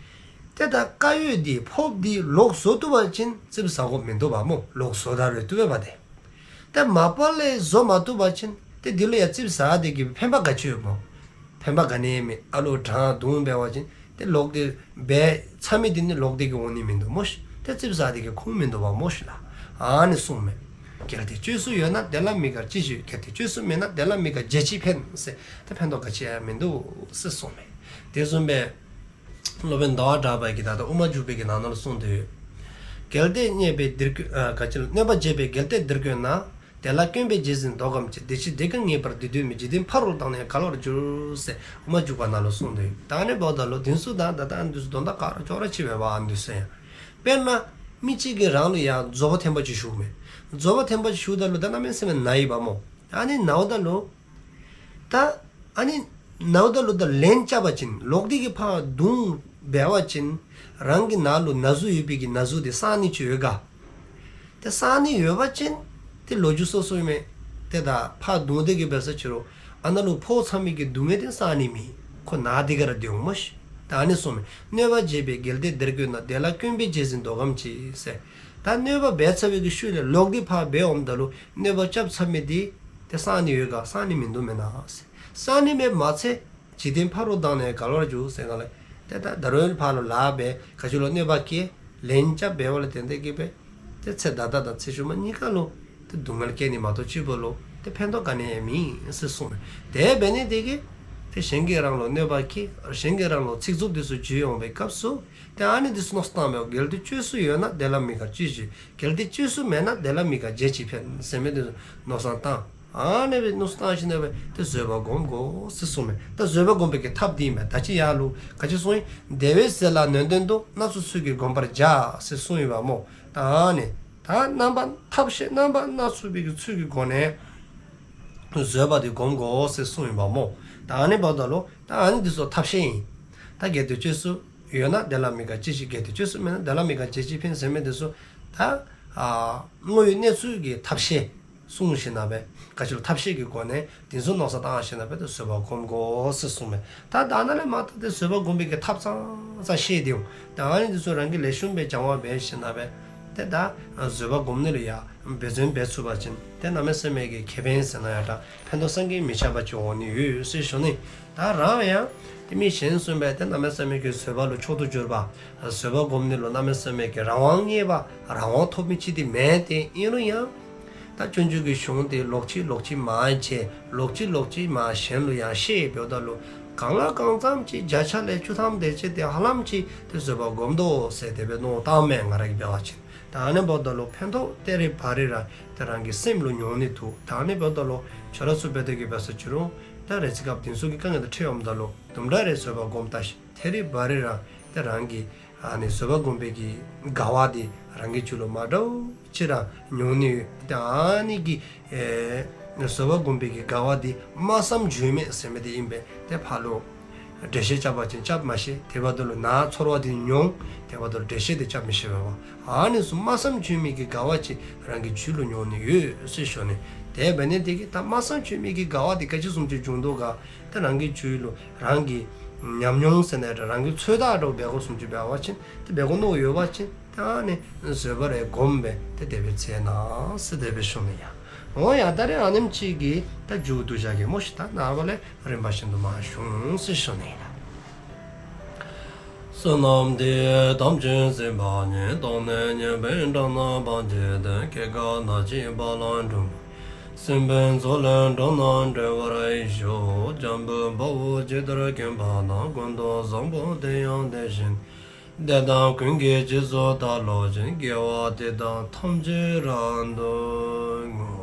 ཏེ་ད་དཀར་ཡོལ་འདི་ཕོརཔ་འདི་ལོག་བཟོ་བཏུབ་པ་ཅིན་ཙིགཔ་ཟ་དགོཔ་མིན་འདུག་པ་སྨོ། ལོག་བཟོ་ད་རུང་བཏུབ་པས་པ་ཏེ། ཏེ་མ་པ་ལས་བཟོ་མ་བཏུབ་པ་ཅིན་ཏེ་འདི་ལུ་ཡང་ཙིགཔ་ཟ་སྟེ་གི་ཕན་པ་ག་ཅི་ཡོདཔ་སྨོ། ཕན་པ་ག་ནི་ཡང་མེད། ཨ་ལོ་གྲང་རྡུང་འབད་བ་ཅིན་ཏེ་ལོག་སྟེ་འབད་ཚར་མི་འདི་ནི་ལོག་སྟེ་གི་འོང་ནི་མིན་འདུག་སྨོ་ཤིག། ཏེ་ཙིགཔ་ཟ་སྟེ་གི་ཁུངས་མིན་འདུག་པ་སྨོ་ཤིག་ལགས། ཨ་ནི་གསུངསམ་མས། གལ་ཏེ་བཅོས་སུ་ཡོད་ན། དེ་ལ་མི་དགར་ཅི་ཞིག་ཡོད། གལ་ཏེ་བཅོས་སུ་མེད་ན། དེ་ལ་མི་དགའ་བྱས་ཅི་ཕན་ཟེར། ཏེ་ཕན་ཐོགས་ག་ཅི་ཡང་མིན་འདུག་ཟེར་གསུངསམ་མས། དེ་བཟུམ་སྦེ་སློབ་དཔོན་ཟླ་བ་གྲགས་པ་གིས་ད་ལྟ་དབུ་མ་འཇུག་པའི་གི་ནང་ན་ལུ་གསུངས་ཏེ་ཡོད། གལ་ཏེ་གནོད་པས་འདིར་བཀོད། ཨ་ག་ཅི་ལགས། གནོད་པ་བྱས་པས་གལ་ཏེ་འདིར་བཀོད་ན། དེ་ལ་བཀོན་པས་རྗེས་ཟིན་བཟློག་གམ་ཅི། དེ་ཕྱིར་དེ་ཀུན་ངེས་པར་འདི་འདོད་མེད། འཇིག་རྟེན་ཕ་རོལ་དང་ནི་འགལ་བར་འགྱུར་ཟེར་དབུ་མ་འཇུག་པ་ནང་ལུ་གསུངས་ཏེ་ཡོད། ད་ཨ་ནི་འབདཝ་ད་ལུ་དེ་ཚུ་དང་ད་ལྟ་ཨ་ནི་དེ་ཚུ་དོན་དག་ག་ར་ཅོག་ར་གཅིག་པས་པ། ཨ་ནི་དེ་ཚུ་ཡང་། དཔེར་ན་མི་གཅིག་གིས་རང་ལུ་ཡང་རྫོགས་པ་ཐེམ་པ་ཅིག་ཞུཝ་མས། རྫོགས་པ་ཐེམ་པ་ཅིག་ཞུཝ་ད་ལུ་ད་གནམ་མེད་ས་མེད་ན་ཡི་པ་སྨོ། ཨ་ནི་ནཝ་ད་ལུ་ད་ཨ་ནི་ ནཝ་ད་ལུ་ད་ལན་རྐྱབ་པ་ཅིན་ལོག་སྟེ་གིས་ཕར་བརྡུང་འབད་བ་ཅིན་རང་གི་ནང་ལུ་ན་ཟུག་ཡོད་པའི་གི་ན་ཟུག་དེ་སངས་ནི་ཅིག་ཡོད་ག། ཏེ་སངས་ནི་ཡོད་པ་ཅིན་ཏེ་ལོ་རྒྱུས་སོ་སོ་ཨིན་མས། ཏེ་ད་ཕར་བརྡུང་སྟེ་གིས་འབད་ས་ཅི་རུང་ཨ་ནཱ་ལུ་ཕོག་ཚར་མི་གི་སྡུག་བསྔལ་དེ་སངས་ནི་མེད། ཁོ་ནཱ་དེ་ཁར་ར་སྡོད་འོང་སྨོ་ཤིག། ད་ཨ་ནི་གསུངས་མས། གནོད་པ་བྱེད་པའི་གལ་ཏེ་དེར་བཀོད་ན། དེ་ལ་བཀོན་པས་བྱས་ཟིན་འདོད་ཁམས་ཀྱིས་ཟེར། ད་གནོད་པ་འབད་ཚར་བའི་གི་ཤུལ་ལས་ལོག་སྟེ་ཕར་འབད་འོངམ་ད་ལུ་གནོད་པ་རྐྱབ་ཚར་མི་དེ་ཏེ་སངས་ནི་ཡོད་ག། སངས་ནི་མིན་འདུག་མེན་ན་ཟེར། སངས་ནི་མེདཔ་མ་ཚད་འཇིག་རྟེན་ཕ་རོལ་དང་ནི་འགལ་བར་འགྱུར་ཟེར་ག་ལས། ཏེ་ད་ད་རུང་ཕར་ལུ་ལཱ་འབད་ག་ཅི་ལུ་གནོད་པ་བསྐྱལ་ལན་རྐྱབ་འབདཝ་ལས་བརྟེན་ཏེ་གིས་འབད་ཏེ་ཚེ་ད་ལྟ་དང་ཚེ་ཤུལ་མ་གཉིས་ཀ་ལུ་ཏེ་སྡུག་བསྔལ་བསྐྱལ་ནི་མ་གཏོགས་གཅིག་པོ་ལུ་ཏེ་ཕན་ཐོགས་ག་ནི་ཡང་མེད་ཟེར་གསུངས་མས། དེ་འབད་ནི་དེ་གིས་ཏེ་གཞན་གྱིས་རང་ལུ་གནོད་པ་བསྐྱལ་གཞན་གྱིས་རང་ལུ་ཚིག་རྩུབ་དེ་ཚུ་བརྗོད་འོང་བའི་སྐབས་སུ་ཏེ་ཨ་ནི་དེ་ཚུ་མནོ་བསམ་བཏང་འབད། གལ་ཏེ་བཅོས་སུ་ཡོད་ན། དེ་ལ་མི་དགའ་ཅི་ཞིག། གལ་ཏེ་བཅོས་སུ་མེད་ན། དེ་ལ་མི་དགའ་བྱས་ཅི་ཕན་ཟེར་མི་དེ་ཚུ་མནོ་བསམ་བཏང་། ཨ་ནི་སྦེ་མནོ་བསམ་བཏང་ཞིནམ་ལས་འབད་ཏེ་བཟོད་པ་སྒོམ་དགོ་ཟེར་གསུངས་མས། ད་བཟོད་པ་སྒོམ་པའི་གི་ཐབས་འདི་མས། ད་ཅི་ཡར་ལུ་ག་ཅི་གསུངས་ཡི། དེ་བས་ཟས་ལ་ནན་ཏན་དུ། སྣ་ཚོགས་ཚུལ་གྱིས་བསྒོམ་པར་བྱ་ཟེར་གསུངས་ཡི་བ་སྨོ། ད་ཨ་ནི་ད་རྣམ་པ་ཐབས་ཤེས་རྣམ་པ་སྣ་ཚོགས་པའི་གི་ཚུལ་གྱི་སྒོ་ནས་བཟོད་པ་དེ་སྒོམ་དགོ་ཟེར་གསུངས་ཡི་བ་སྨོ། ད་ཨ་ནི་འབདཝ་ད་ལུ་ད་ཨ་ནི་དེ་ཚུ་ཐབས་ཤེས་ཨིན། ད་གལ་ཏེ་བཅོས་སུ་ཡོད་ན། དེ་ལ་མི་དགའ་ཅི་ཞིག། གལ་ཏེ་བཅོས་སུ་མེད་ན། དེ་ལ་མི་དགའ་བྱས་ཅི་ཕན་ཟེར་མི་དེ་ཚུ་ད་ཨ་དངོས་ཡོད་གནས་ཚུལ་གྱི་ཐབས་ཤེས་གསུངས་ཞིནམ་ལས་འབད་ག་ཅི་ལུ་ཐབས་ཤེས་ཀྱི་སྒོ་ནས་དེ་ཚུ་མནོ་བསམ་བཏང་ཞིནམ་ལས་འབད་ཏེ་བཟོད་པ་སྒོམ་དགོ་ཟེར་གསུངས་མས། ད་ད་ནཱ་ལས་མར་ད་ཏེ་བཟོད་པ་སྒོམ་པའི་གི་ཐབས་ཙང་ཙང་ཤེས་ཏེ་འོང་། ད་ཨ་ནི་དེ་ཚུ་རང་གིས་ལེགས་ཤོམ་སྦེ་སྦྱང་བ་འབད་ཞིནམ་ལས་འབད་ཏེ་ད་བཟོད་པ་སྒོམ་ནི་ལུ་ཡང་འབད་བརྩོན་འབད་ཚུགས་པ་ཅིན་ཏེ་གནམ་མེད་ས་མེད་ཀྱི་ཁེ་ཕན་ཟེར་ན་ཡང་འདྲ་ཕན་ཐོགས་བསམ་གྱིས་མི་ཁྱབ་པ་ཅིག་འོང་ནི་ཡོད་ཟེར་ཞུ་ནི། ད་རང་ཡང་ཏེ་མི་གཞན་གསུམ་འབད་ཏེ་གནམ་མེད་ས་མེད་ཀྱི་བཟོད་པ་ལུ་མཆོག་ཏུ་གྱུར་པ། བཟོད་པ་སྒོམ་ནི་ལུ་གནམ་མེད་ས་མེད་ཀྱི་རང་དབང་རྙེད་པ་རང་དབང་ཐོབ་མི་ཅིག་དེ་མེན། ཏེ་ཨིན་རུང་ཡང་ད་སྤྱོད་འཇུག་གི་གཞུང་དེ་ལོག་ཅི་ལོག་ཅི་མ་བྱས་ལོག་ཅི་ལོག་ཅི་མ་གཞན་ལུ་ཡང་བཤད་འབདཝ་ད་ལུ་གང་ལ་གང་འཚམས་ཅིག་བརྒྱ་ཆ་ལས་བཅུ་ཐམ་དེ་ཅིག་དེ་ཧ་ལམ་ཅིག་ཏེ་བཟོད་པ་སྒོམ་དོ་ཟེར་དེ་སྦེ་མནོ་བསམ་བཏངམ་མས་ང་ར་གིས་འབད་བ་ཅིན། ད་ཨ་ནི་འབདཝ་ད་ལུ་ཕན་ཐོགས་ཏེ་རེ་བ་རེ་ར་ཏེ་རང་གི་སེམས་ལུ་མྱོང་ནི་འདུག། ད་ཨ་ནི་འབདཝ་ད་ལུ་ཁྱོད་ར་ཚུ་འབད་དེ་གིས་འབད་ས་ཅི་རུང་ད་རེ་ཚེ་སྐབས་དེ་ཚུ་གི་དཀའ་ངལ་དང་འཕྱད་འོངམ་ད་ལུ་དུམ་གྲ་རེ་བཟོད་པ་སྒོམ་ད་ཤིག། ཏེ་རེ་བ་རེ་ར་ཏེ་རང་གི་ཨ་ནི་བཟོད་པ་སྒོམ་པའི་གི་དགའ་བ་དེ་རང་གི་རྒྱུད་ལུ་མ་འདྲཝ་ཅིག་ར་མྱོང་ནི་ཡོད། ཏེ་ཨ་ནི་གི་ཨེ་བཟོད་པ་སྒོམ་པའི་གི་དགའ་བ་དེ་སྨྲ་བསམ་བརྗོད་མེད་ཟེར་མི་དེ་ཨིན་པས། ཏེ་ཕར་ལུ་འགྲེལ་བཤད་རྐྱབ་པ་ཅིན་རྐྱབ་མ་ཤེས། དེ་འབདཝ་ད་ལུ་ནང་ཚོར་བ་དེ་མྱོང་། དེ་འབདཝ་ད་ལུ་འགྲེལ་བཤད་དེ་རྐྱབ་མི་ཤེས་པས་པ། ཨ་ནི་ཚུ་སྨྲ་བསམ་བརྗོད་མེད་ཀྱི་དགའ་བ་ཅིག་རང་གི་རྒྱུད་ལུ་མྱོང་ནི་ཡོད་ཟེར་ཞུ་ནི། དེ་འབད་ནི་དེ་གིས་ད་སྨྲ་བསམ་བརྗོད་མེད་ཀྱི་དགའ་བ་དེ་ག་ཅི་བཟུམ་ཅིག་འབྱུང་དོ་ག། ཏེ་རང་གི་རྒྱུད་ལུ་རང་གི་ཉམས་མྱོང་ཟེར་ན་རང་གི་ཚོད་ལྟ་འདྲཝ་འབད་དགོ་བཟུམ་ཅིག་འབད་བ་ཅིན་ཏེ་འབད་དགོ་མནོ་ཡོད་པ་ཅིན་ཏེ་ཨ་ནི་བཟོད་པ་རེ་སྒོམ་སྦེ་ཏེ་དེ་སྦེ་འཚལ་གནང་ཟེར་དེ་སྦེ་ཞུ་ནི་ཡ། འོ་ཡ་ད་རེས་ཨ་ནེམ་ཅིག་གིས་ད་མཇུག་བསྡུ་བཞག་གེ་སྨོ་ཤིག། ད་ནངས་པ་ལས་རིམ་པ་བཞིན་དུ་མར་ཞུ་འོང་ཟེར་ཞུ་ནི་ཡིན། བསོད་ནམས་འདི་ཡིས་ཐམས་ཅད་གཟིགས་པ་ཉིད། ཐོབ་ནས་ཉེས་པའི་དགྲ་རྣམས་ཕམ་བྱས་ཏེ། སྐྱེ་རྒ་ན་འཆིའི་རྦ་ཀློང་འཁྲུགས་པ། སྲིད་པའི་མཚོ་ལས་འགྲོ་རྣམས་སྒྲོལ་བར་ཤོག། འཇམ་དཔལ་དཔའ་བོས་ཇི་ལྟར་མཁྱེན་པ་དང་། ཀུན་ཏུ་བཟང་པོ་དེ་ཡང་དེ་བཞིན་ཏེ། དེ་དག་ཀུན་གྱི་རྗེས་སུ་བདག་སློབ་ཅིང་། དགེ་བ་འདི་དག་ཐམས་ཅད་རབ་ཏུ་བསྔོ།